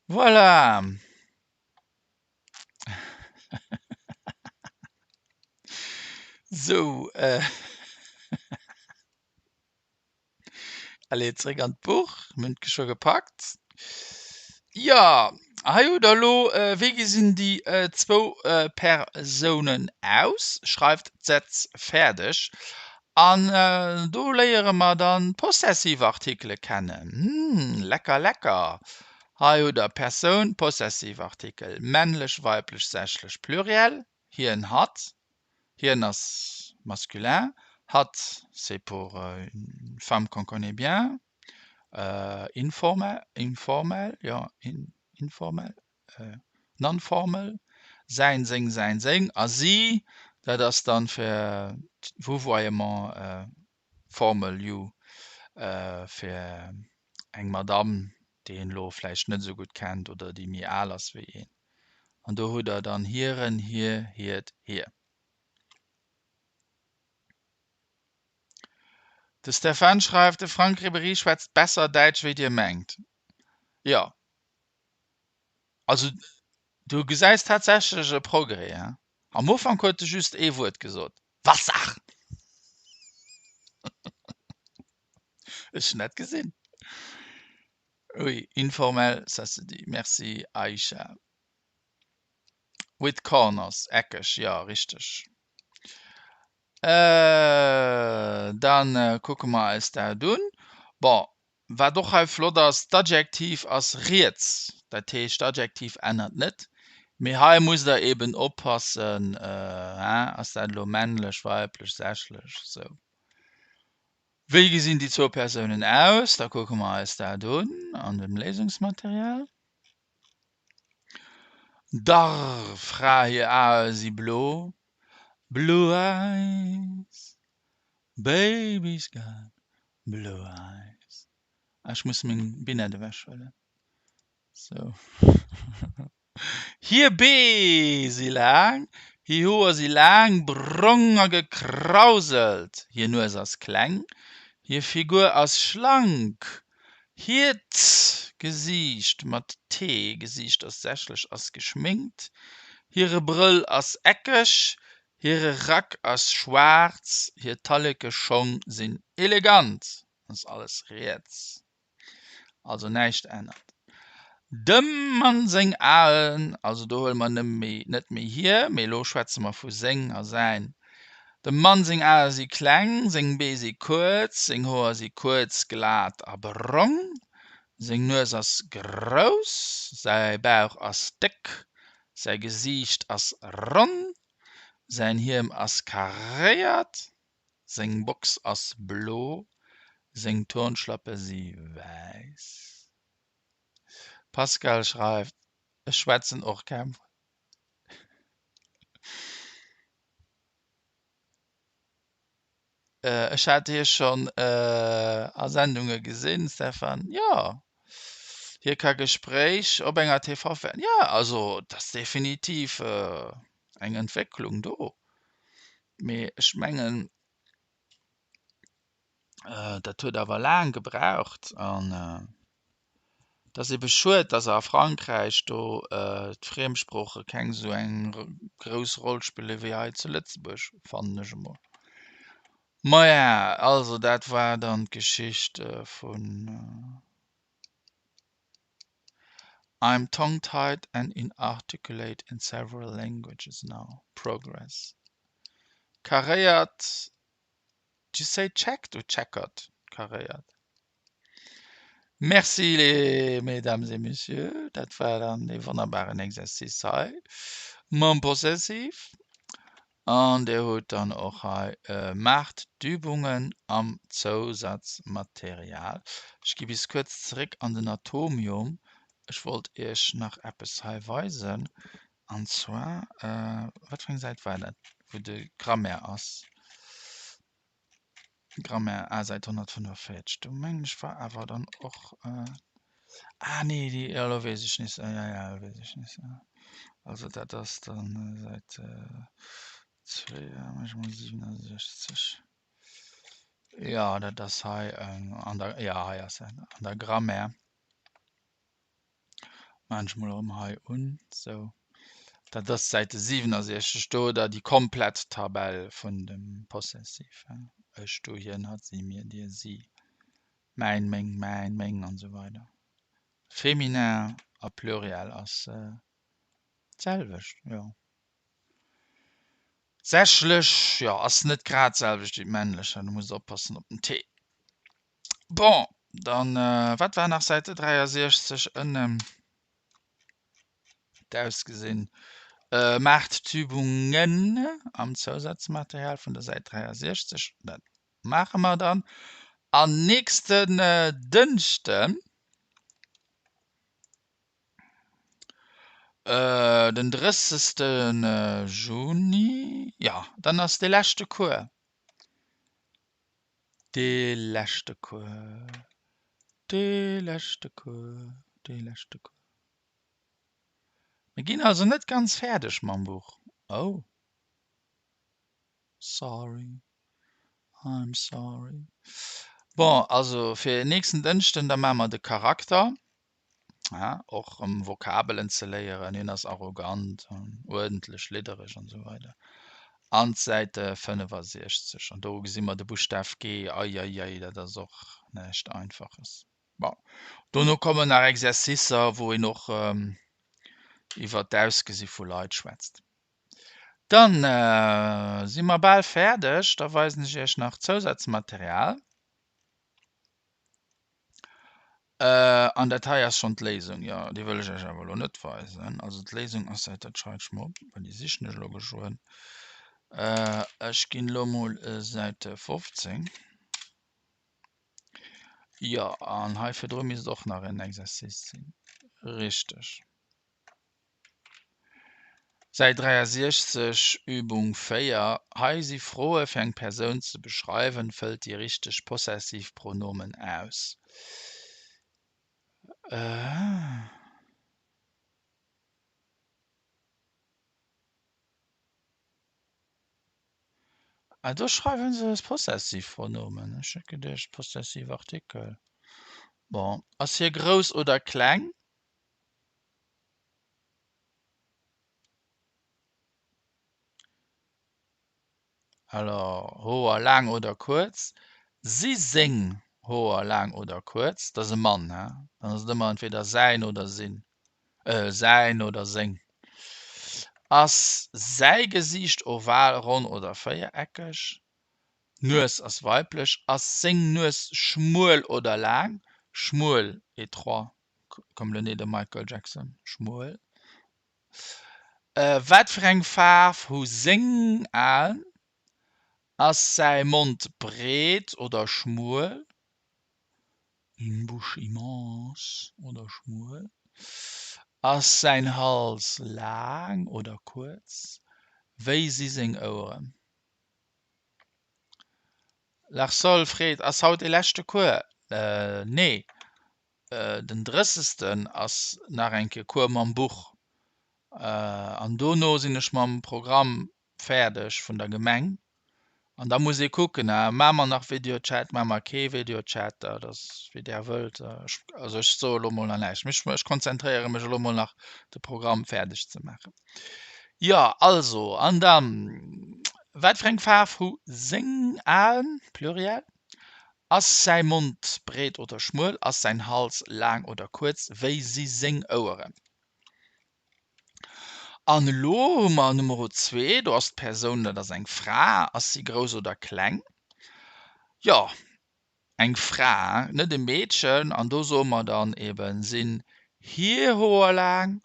Voilà! Sou, Allez, zréck an d'Buch. Mir hunn et scho gepackt. Jo, hei hutt der elo, wéi gesinn déi zwou Persounen aus? Schreift d'Sätz fäerdeg. An do léiere mer dann d'Possessivartikele kennen. Hm, lecker, lecker. Hei hutt der Persoun, Possessivartikel, männlech, weiblech, sächlech, Pluriel, hien, hatt. Hien ass masculin, hatt c'est pour une femme qu'on connaît bien, informel, informel, jo, informel, non formal, säin, seng, säin, seng a si, dat ass dann fir d'Vouvoiement formal, you, fir eng Madamm, déi een elo vläicht net esou gutt kennt oder déi méi al ass wéi een. An do hutt der dann hiren, hir, hiert, hir. De Stéphane schreift, De Franck Ribéry schwätzt besser Däitsch wéi dir mengt. Jo, also du gesäis tatsächlech e Progrès, hein. Am Ufank huet e just ee Wuert gesot, Wasser! Ech hunn dat gesinn. Oui, informel, ça se dit. Merci Aisha. With corners, eckeg, jo, richteg. Dann kucke mer eis dat un. Bon, wat och hei flott ass, d'Adjektiv ass riets, dat heescht d'Adjektiv ännert net. Mee hei musst der eben oppassen, hein, ass dat elo männlech, weiblech, sächlech, esou. Wéi gesinn déi zwou Persounen aus? Da kucke mer eis dat un an dem Léisungsmaterial. Der Fra hir Ae si blo, blue eyes, baby's got blue eyes. Ah, ech muss meng Binett ewechhuelen. Sou. Hir Bee si laang, hir Hoer si laang, brong a gekrauselt, hir Nues ass kleng, hir Figur ass schlank, hiert Gesiicht, mat T, Gesiicht ass sächlech, ass geschminkt, hire Brëll ass eckeg, hire Rack ass schwaarz, hir Talleke Schong sinn elegant. Ass alles riets. Also näischt ännert. Dem Mann seng Aen, also do huele mer nëmme net méi hir, mee elo schwätze mer vu seng a säin. Dem Mann seng Ae si kleng, seng Bee si kuerz, seng Hoer si kuerz, glat a brong, seng Nues ass grouss, säi Bauch ass déck, säi Gesiicht ass ronn, säin Hiem ass karéiert. Seng Box ass blo, seng Turnschlappe si wäiss. Pascal schreift, Ech schwätzen och kaum. Ech hat hie schonn a Sendunge gesinn, Stefan. Jo, hie ka Gespréich op enger TV féieren. Jo, also et ass definitiv eng Entwécklung do. Mee ech mengen, dat huet awer laang gebraucht an et ass ebe schued, datt a Frankräich do d'Friemsprooche keng esou eng grouss Roll spille wéi hei zu Lëtzebuerg, fannen ech emol. Maja, also dat war dann d'Geschicht vun. I'm tongue-tied and inarticulate in several languages now. Progress. Karéiert, did you say checked or checkered? Karéiert. Merci les Mesdames et Messieurs, dat war dann dee wonnerbaren Exercice hei mam Possessiv. An Dir hutt dann och hei Maacht d'Übungen am Zousatzmaterial. Ech gi bis kuerz zeréck an den Atomium. Ech wollt Iech nach eppes hei weisen. An zwar, wat fir eng Säit war dat, wou de Grammaire ass? Grammaire, ah, Säit 145. Do mengen ech war awer dann och, ah nee, déi, jo elo weess ech nees, ja ja, elo weess ech nees. Also dat ass dann Säit 67. Jo, dat ass hei an der, jo hei ass se, an der Grammaire. Maan ech mol erëm hei un. Sou, dat ass d'Säite 67, do hutt der déi komplett Tabell vun dem Possessiv, ech, du, hien, hatt, si, mir, dir, si, mäin, meng, mäin, meng an esou weider. Féminin a Pluriel ass d'selwecht, jo. Sächlech, jo, ass net grad d'selwecht wéi d'männlech, do musst der oppassen op den T. Bon, dann wat war nach Säit 63 ënnen d'Ausgesinn? Maacht d'Übungen am Zousazmaterial vun der Säit 63. Dat maache mer dann. An nächsten Dënschden, den 30. Juni, jo, dann ass dee leschte Cours. Dee leschte Cours, dee leschte Cours, dee leschte Cours. Mir ginn also net ganz fäerdeg mam Buch. Oh, sorry, I'm sorry. Bon, also fir nächsten Dënschden, da maache mer de Charakter. Ja, och ëm Vokabelen ze léieren, hien ass arrogant an uerdentlech, liddereg an esou weider. An d'Säit 65, an do gesi mer de Buschtaf G, eieiei, dat ass och näischt Einfaches. Bon, dono kommen nach Exercicer, wou een och iwwer d'Ausgesi vu Leit schwätzt. Dann si mer bal fäerdeg, da weisen ech iech nach Zousazmaterial. An dat hei ass schonn d'Léisung. Jo, déi wëll ech Iech awer elo net weisen. Also d'Léisung ass dat, dat schreiwe ech mol op, well déi sichen ech elo geschwënn. Ech ginn elo mol Säit 15. Jo, an hei virdru misst och nach en Exercice sinn. Richteg. Säit 63, Übung 4, Hei si Froe fir eng Persoun ze beschreiwen. Fëllt déi richteg Possessivpronomen aus. Ah, do schreiwe se Possessivpronomen. Ech hätt geduecht Possessivartikel. Bon, ass hie grouss oder kleng? Alors, Hoer laang oder kuerz? Si seng Hoer laang oder kuerz? Dat ass e Mann, he? Dann ass et ëmmer entweder säin oder sinn, säin oder seng. Ass säi Gesiicht oval, ronn oder véiereckeg? Nues ass weiblech. Ass seng Nues schmuel oder laang? Schmuel, étroit. Comme le nez de Michael Jackson, schmuel. Wat fir eng Faarf hu seng Aen? Ass säi Mond breet oder schmuel? Une bouche immense oder schmuel? Ass säin Hals laang oder kuerz? Wéi si seng Oueren? Larsol freet, Ass haut dee leschte Cours? Nee, Den drëssegsten ass nach eng Kéier Cours mam Buch an dono sinn ech mam Programm fäerdeg vun der Gemeng an da muss ee kucken, maache mer nach Videochat, maache mer kee Videochat, dat ass wéi där wëllt. Also ech soe elo mol nach näischt, ech konzentréiere mech elo mol nach de Programm fäerdeg ze maachen. Jo also an dann, wat fir eng Faarf hu seng Aen, Pluriel? Ass säi Mond breet oder schmuel? Ass säin Hals laang oder kuerz? Wéi si seng Oueren? An elo hu mer Numero zwee, do ass d'Persoun, dat ass eng Fra. Ass si grouss oder kleng? Jo, Eng Fra, net e Meedchen, an do soe mer dann eben, sinn hir Hoer laang,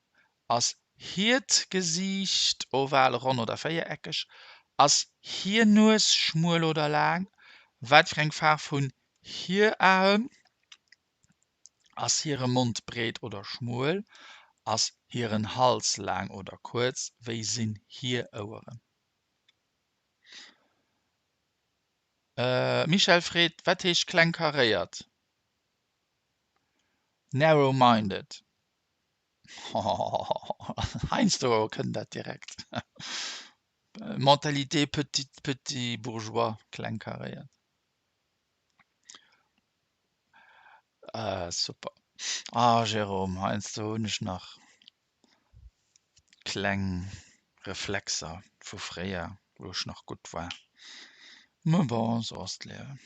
ass hiert Gesiicht oval, ronn oder véiereckeg, ass hir Nues schmuel oder laang, wat fir eng Faarf hunn hir Aen, ass hire Mond breet oder schmuel, ass hiren Hals laang oder kuerz, wéi sinn hir Oueren? Michèle freet, Wat heescht kleng karéiert? Narrow-minded. Heiansdo kënnt dat direkt. Mentalité petit, petit bourgeois, kleng karéiert. Super. Ah Jérôme, heiansdo hunn ech nach Kleng Reflexer vu fréier, wou ech nach gutt war. Mä bon, sou ass d'Liewen.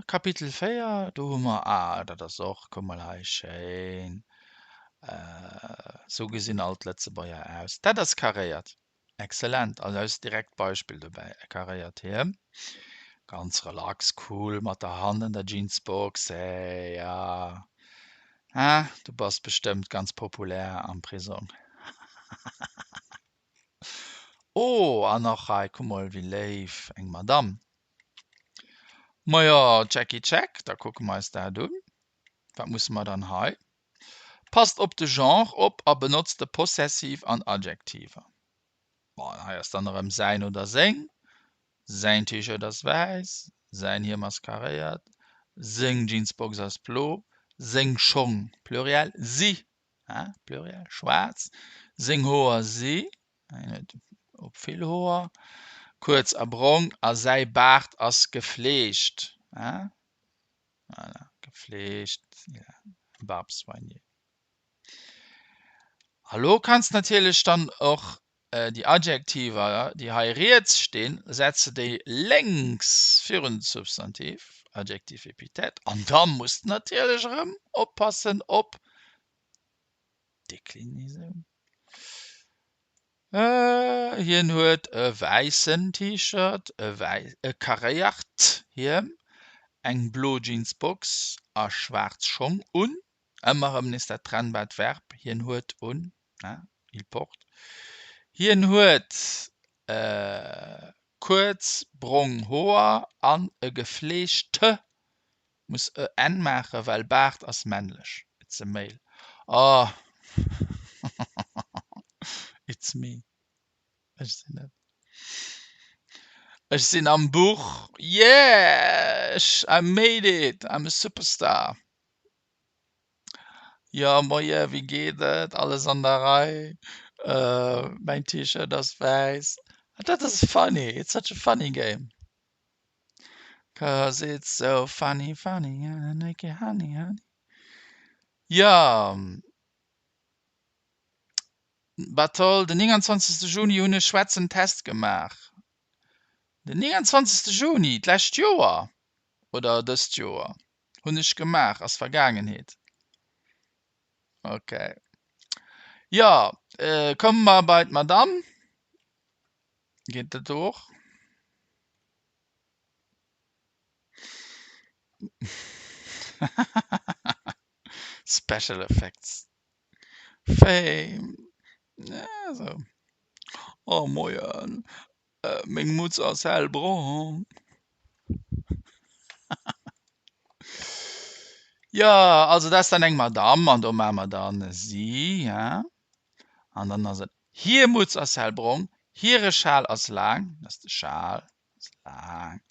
Kapitel 4, do hu mer, ah dat ass och, kuck mol hei, schéin, sou gesinn all d'Lëtzebuerger aus. Dat ass karéiert. Excellent, also hei ass direkt d'Beispill dobäi, e karéiert Hiem, ganz relax, cool, mat der Hand an der Jeansbox, hey, ja, ha, du bass bestëmmt ganz populär am Prisong, hahahaha. Oh, an och hei, kuck mol, wéi léif, eng Madame. Majo, Jackie Check, da kucke mer eis dat un. Wat musse mer dann hei? Passt op de Genre op a benotzt de Possessiv an Adjektiver. Bon, hei ass dann erëm säin oder seng. Säin T-Shirt ass wäiss, säin Hiem ass karéiert, seng Jeansbox ass blo, seng Schong, Pluriel, si, Pluriel, schwaarz, seng Hoer si, hien huet op vill Hoer, kuerz a brong a säi Baart ass gefleegt. Voilà, gefleegt, barbe soignée. A lo kanns natierlech dann och déi Adjektiver, déi hei riets stinn, setze déi lénks virun de Substantiv, Adjectif épithète, an da muss de natierlech erëm oppassen op d'Deklinisioun. Hien huet e wäissen T-Shirt, e wäi e karéiert Hiem, eng blo Jeansbox a schwaarz Schong un. Ëmmer erëm nees dat trennbart Verb, hien huet un, il porte. Hien huet kuerz brong Hoer an e gefleegte Muss e n maachen, well Baart ass männlech. It's a male. Oh It's me. Ech sinn et. Ech sinn am Buch. Yeah! Ech, I made it! I'm a superstar. Jo, moie, wéi geet et? Alles an der Rei? Mäin T-Shirt ass wäiss. Dat ass funny. It's such a funny game. Cause it's so funny, funny, and I make you honey, honey. Jo, Bartol, den 29. Juni hunn ech schwätzen Test gemaach. Den 29. Juni d'lescht Joer oder dëst Joer hunn ech gemaach, ass Vergaangenheet. Okay. Jo, komme mer bei d'Madame. Geet dat do och? Special Effects. Fame. Ja, so. Oh moien. Äh, meng Mutz ass hellbrong. Ja, also dat ass dann eng Madame an do maache mer dann si, ja. An dann ass et hir Mutz ass hellbrong, hire Schal ass laang, dat ass de Schal, ass laang,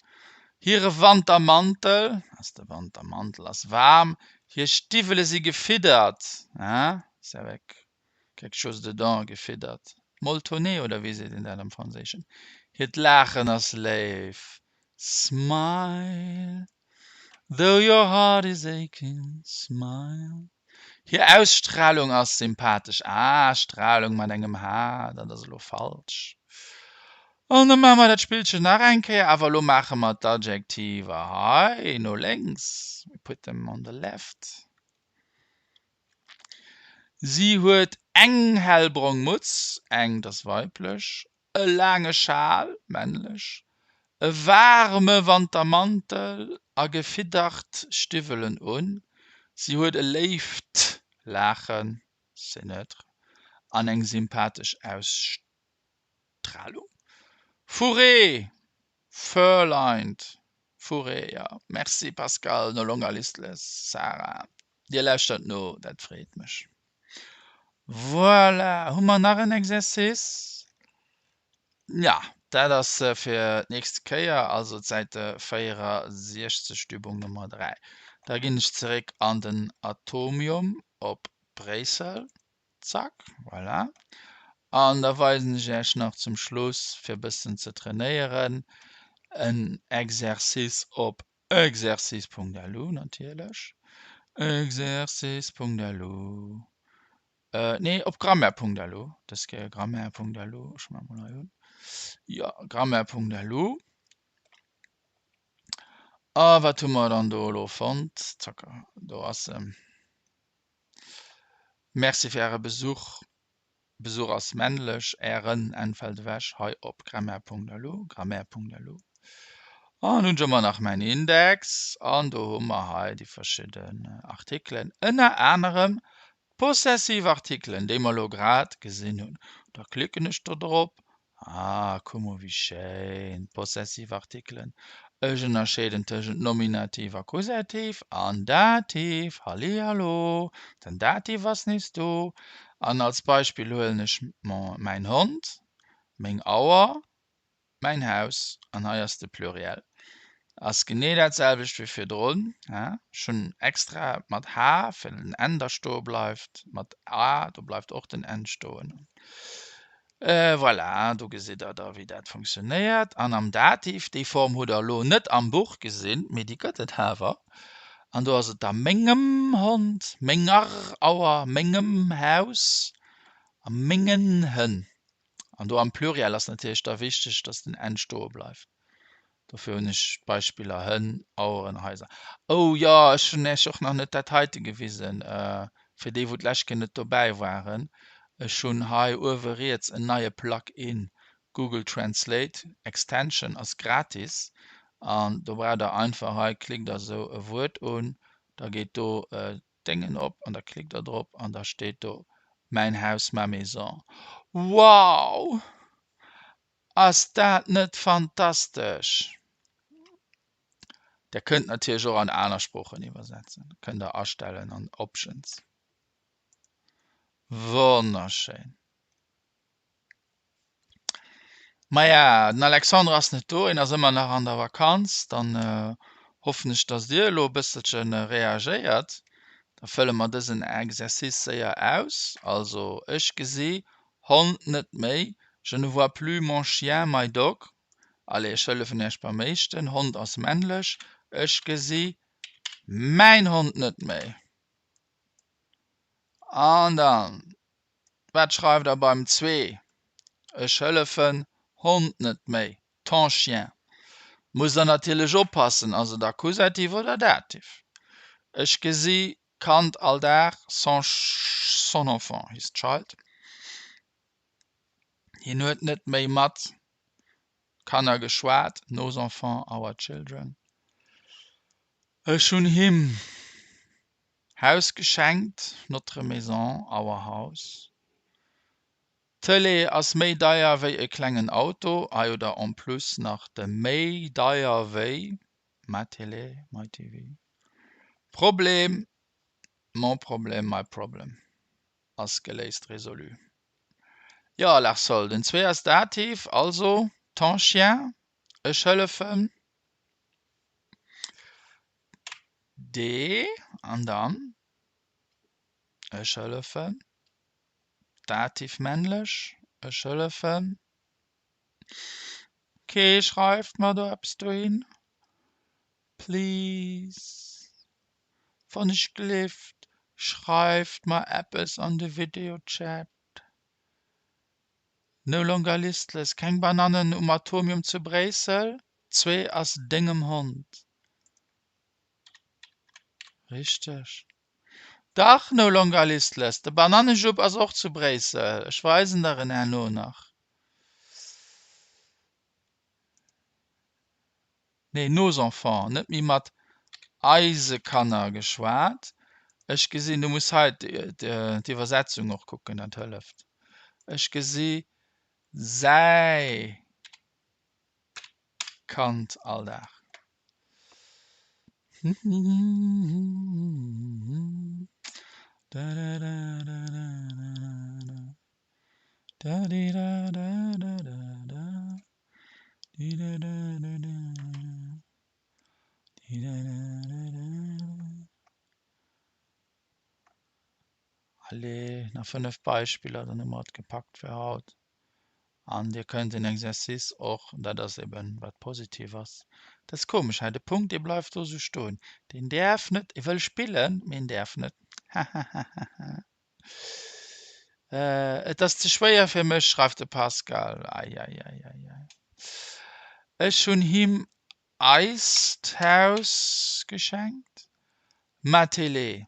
hire Wantermantel, ass de Wantermantel, ass waarm, hir Stiwwele si gefiddert, ja, c'est avec quelque chose dedans, gefiddert, molletonné oder wéi seet een dat am Franséischen, hiert Laachen ass léif, smile. Though your heart is aching, smile. Hir Ausstralung ass sympathesch. Ah, Stralung mat engem H, dat ass elo falsch. An da maache mer dat Spillchen nach eng Kéier, awer elo maache mer d'Adjektiver hei no lénks. We put them on the left. Si huet eng hellbrong Mutz, eng, dat ass weiblech, e laange Schal, männlech. E waarme Wantermantel a gefiddert Stiwwelen un. Si huet e léift Laachen, c'est neutre, an eng sympathesch Ausstralung. Fourré, fur-lined, fourré, jo. Merci Pascal, no longer listless, Sarah, Dir lauschtert no, dat freet mech. Voilà, hu mer nach en Exercice? Ja, dat ass fir d'nächst Kéier, also d'Säite 64, d'Übung Nummer 3. Da ginn ech zeréck an den Atomium op Bréissel. Zack, voilà. An da weisen ech Iech nach zum Schluss, fir e bëssen ze trainéieren, en Exercice op Exercice.lu natierlech. Exercice.lu. Äh, nee, op Grammaire.lu. Dës Kéier Grammaire.lu. Ech maache mol hei un. Jo, Grammaire.lu. A wat hu mer dann do elo fonnt? Zack, do ass se. Merci fir Äre Besuch. Besuch ass männlech, Ären N fält ewech, hei op grammaire.lu, grammaire.lu. An hunn ech ëmmer nach mäin Index an do hu mer hei déi verschidden Artikelen, ënner anerem d'possessiv Artikelen, déi mer elo grad gesinn hunn. Da klicken ech do drop Ah, kuck mol wéi schéin, possessiv Artikelen. Ech ënnerscheeden tëschent Nominativ, Akkusativ an Dativ. Hallihallo, den Dativ ass nees do. An als Beispill huelen ech mäin Hond, meng Auer, mäin Haus an hei ass de Pluriel. Ass genee dat selwecht wéi virdrun. Ech hunn extra mat h fir den N da stoe bleift, mat a do bleift och den N stoen. Voilà, do gesitt der da wéi dat funktionéiert. An am Dativ, déi Form hutt der elo net am Buch gesinn, mee déi gëtt et awer. An do ass et da mengem Hond, menger Auer, mengem Haus a mengen Hënn. An do am Pluriel ass natierlech da wichteg, dass den N stoe bleift. Dofir hunn ech d'Beispiller Hënn, Aueren, Haiser. Oh jo, ech hunn Iech och nach net dat heite gewisen, fir déi wou d'lescht Kéier net dobäi waren. Ech hunn hei uewe riets en neie Plug-in, Google Translate Extension, ass gratis an do braucht der einfach hei, klickt der esou e Wuert un, da geet do d'Déngen op an da klickt der drop an da steet do Mäin Haus, ma maison. Wow! Ass dat net fantastesch? Der kënnt natierlech och an aner Sproochen iwwersetzen. Kënnt der astellen an Options. Wonnerschéin. Maja, den Alexandre ass net do, en ass ëmmer nach an der Vakanz. Dann hoffen ech, dass Dir elo e bësselche reagéiert. Da fëlle mer dësen Exercice séier aus. Also, ech gesi Hond net méi, je ne vois plus mon chien, my dog. Allez, ech hëllefen Iech beim éischten, Hond ass männlech, ech gesi mäin Hond net méi. An dann, wat schreift Der beim zwee? Ech hëllefen Hond net méi, ton chien. Musst Der natierlech oppassen, ass et Akkusativ oder Dativ? Ech gesi Kand all Dag, son son enfant, his child. Hien huet net méi mat Kanner geschwat, nos enfants, our children. Ech hunn him Haus geschenkt, notre maison, our house. D'Tëlee ass méi deier wéi e klengen Auto, hei hutt der en plus nach de méi deier wéi, ma télé, my TV. Problem, mon problème, my problem, ass geléist, résolu. Jo, Larsol, den zwee ass Dativ, also ton chien, ech hëllefen de an dann ech hëllefen, Dativ männlech, ech hëllefen. Kee schreift mer do eppes dohin? Please, wann ech gelift, schreift mer eppes an de Videochat. No longer listless, keng Banannen um Atomium zu Bréissel, zwee ass dengem Hond. Richteg. Dach, no longer listless, de Banannejupp ass och zu Bréissel, ech weisen der en herno nach. Nee, nos enfants, net méi mat eise Kanner geschwat. Ech gesinn, du muss hei d'Iwwersetzung och kucken, dat hëlleft. Ech gesi säi Kand all Dag. Allez, nach 5 Beispiller, dann hu mer et gepackt fir haut. An Dir kënnt den Exercice och, dat ass eben wat positiv ass, dat ass komesch hei, de Punkt dee bleift do esou stoen, deen däerf net, e wëll spillen, mee en däerf net, hahahaha. Et ass ze schwéier fir mech, schreift de Pascal. Eieieiei. Ech hunn him eist Haus geschenkt. Ma Télé,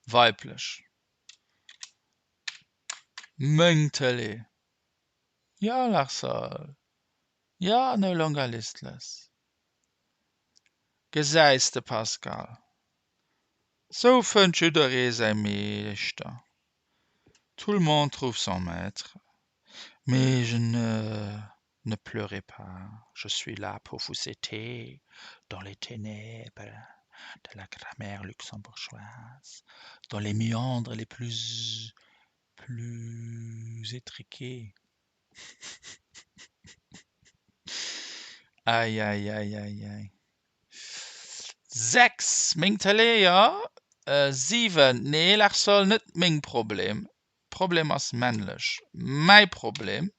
weiblech. Meng Tëlee. Jo, Larssol. Jo, no longer listless. Gesäis de, Pascal, sou fënnt jidderee säi Meeschter. Tout le monde trouve son maître. Mais je ne ne pleurez pas, je suis là pour vous aider dans les ténèbres de la grammaire luxembourgeoise, dans les méandres les plus plus étriqués. Eieieiei. 6, Meng Tëlee, jo. 7, Nee, Larssol, net meng Problem. Problem ass männlech. Mäi Problem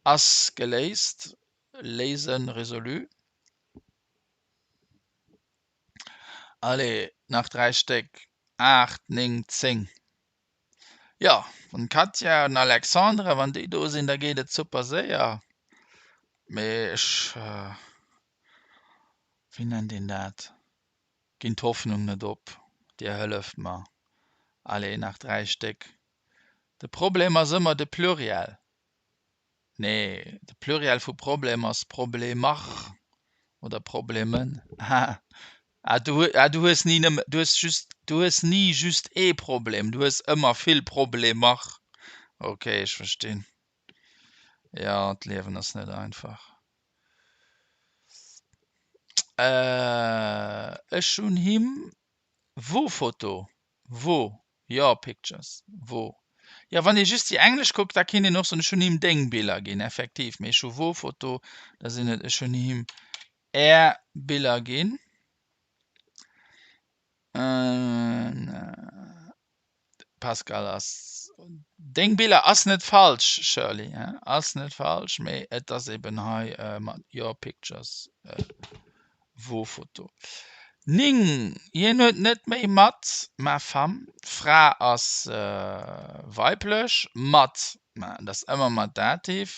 ass geléist, léisen, résolu. Allez, nach 3 Stéck. 8, 9, 10. Jo, wann d'Katja an den Alexandre, wann déi do sinn, da geet et super séier. Mee ech, wéi nennt een dat, ginn d'Hoffnung net op. Dir hëlleft mer. Allez, nach 3 Stéck. De Problem ass ëmmer de Pluriel. Nee, de Pluriel vu Problem ass Problemer oder Problemen. Ah, ah, du, ah, du hues ni nëmme, du hues just, du hues ni just ee Problem, du hues ëmmer vill Problemer. Ok, ech verstinn. Ja, d'Liewen ass net einfach. Äh, ech hunn him vos photos, vos, Your pictures, vos. Jo, wann ee just déi englesch kuckt, da kinnt een och soen, ech hunn him deng Biller ginn, effektiv. Mee ech hu vos photos, da sinn et ech hunn him är Biller ginn. Pascal, ass deng Biller ass net falsch, Shirley, ass net falsch, mee et ass eben hei mat your pictures. Vos photos. 9, Hien huet net méi mat ma femme, d'Fra ass weiblech, mat, ma dat ass ëmmer mat Dativ.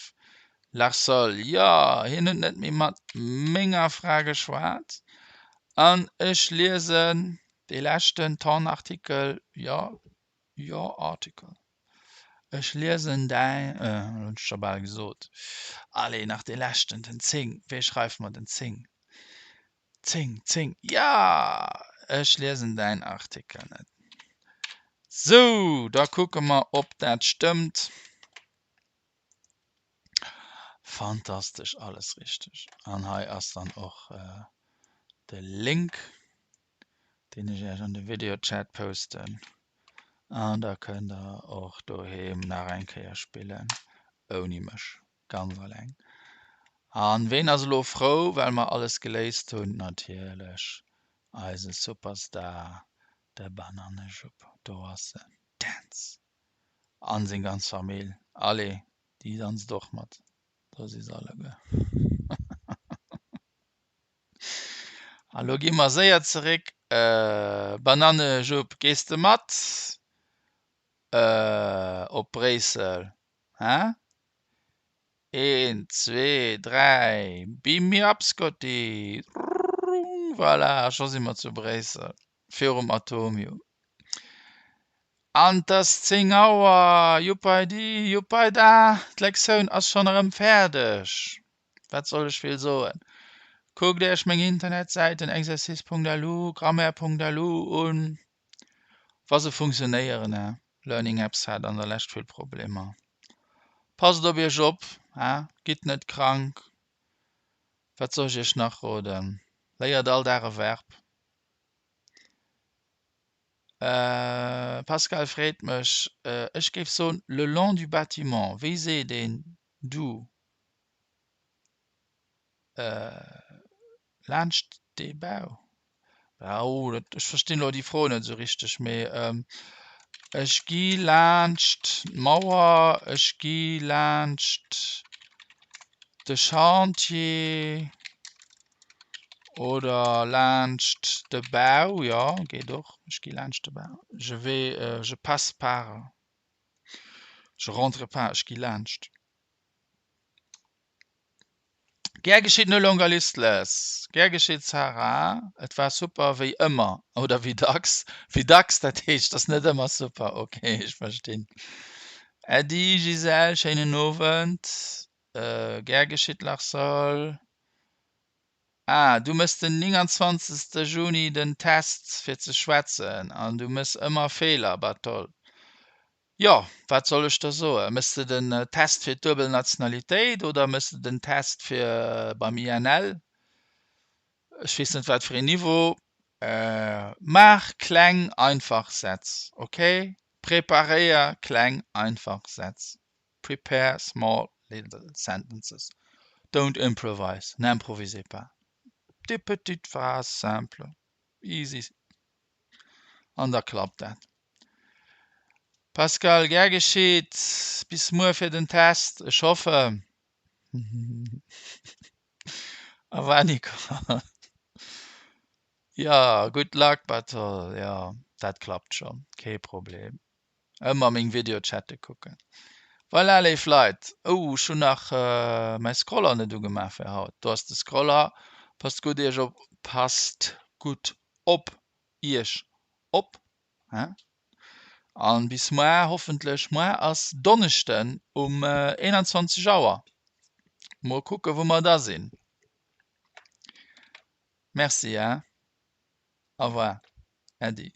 Larsol, Jo, hien huet net méi mat menger Fra geschwat. An ech liesen dee leschten, ton article, jo, your article. Ech liesen däin, elo hunn ech scho bal gesot. Allez, nach dee leschten, den 10. Wéi schreift mer den 10? 10, 10, jo! Ech liesen däin Artikel net. Sou, da kucke mer, ob dat stëmmt. Fantastesch, alles richteg. An hei ass dann och de Link, deen ech Iech an de Videochat posten. An da kënnt der och doheem nach eng Kéier spillen, ouni mech, ganz alleng. An ween ass elo frou, well mer alles geléist hunn? Natierlech eise Superstar, de Banannejupp. Do ass en, Dance! An seng ganz Famill. Allez, déi danzt och mat. Do si se alleguer. A lo gi mer séier zeréck. Banannejupp, gees de mat op Bréissel, hä? Een, zwee, dräi, beam me up Scotty! Voilà, scho si mer zu Bréissel, virum Atomium. An 't ass 10 Auer, juppeidi, juppeida, d'Lektioun ass schonn erëm fäerdeg. Wat soll ech vill soen? Kuckt Iech meng Internetsäiten exercice.lu, grammaire.lu un, wa se funktionéieren. Learning Apps hat an der Lescht vill Problemer. Passt op Iech op, gitt net krank. Wat soll ech Iech nach roden? Léiert all Dag e Verb. Pascal freet mech, ech géif soen le long du bâtiment. Wéi seet een du? Laanscht dee Bau? Oh, dat, ech verstinn elo déi Fro net esou richteg, mee ech gi laanscht d'Mauer, ech gi laanscht de Chantier oder laanscht de Bau, jo, geet och, ech gi laanscht de Bau, je vais, je passe par, je rentre par, ech gi laanscht. Gär geschitt No Longer Listless. Gär geschitt Sarah, et war super wéi ëmmer, oder wéi dacks, wéi dacks, dat heescht ass net ëmmer super, ok ech verstinn. Äddi Gisèle, schéinen Owend. Gär geschitt Larsol. Ah, du mëss den 29 Juni den Test fir ze schwätzen an du mëss ëmmer Feeler, Bartol. Jo, wat soll ech der soen? Méchs de den Test fir d'duebel Nationalitéit oder méchs de den Test fir beim INL? Ech weess net wat fir een Niveau. Maach kleng einfach Sätz, ok? Preparéier kleng einfach Sätz. Prepare small little sentences. Don't improvise, n'improvisez pas. Des petites phrases simples, easy an da klappt dat. Pascal, gär geschitt. Bis muer fir den Test, ech hoffen. Au revoir Nicole. Jo, good luck Bartol. Jo, dat klappt schonn, kee Problem. Ëmmer meng Videochatte kucken. Voilà léif Leit, oh ech hunn nach mäi Scroller net ugemaach fir haut. Do ass de Scroller. Passt gutt iech op, passt gutt op iech op hein. An bis moar hoffentlech. Moar ass Donneschden um 21 Auer. Mol kucken wou mer da sinn. Merci hein. Au revoir Äddi.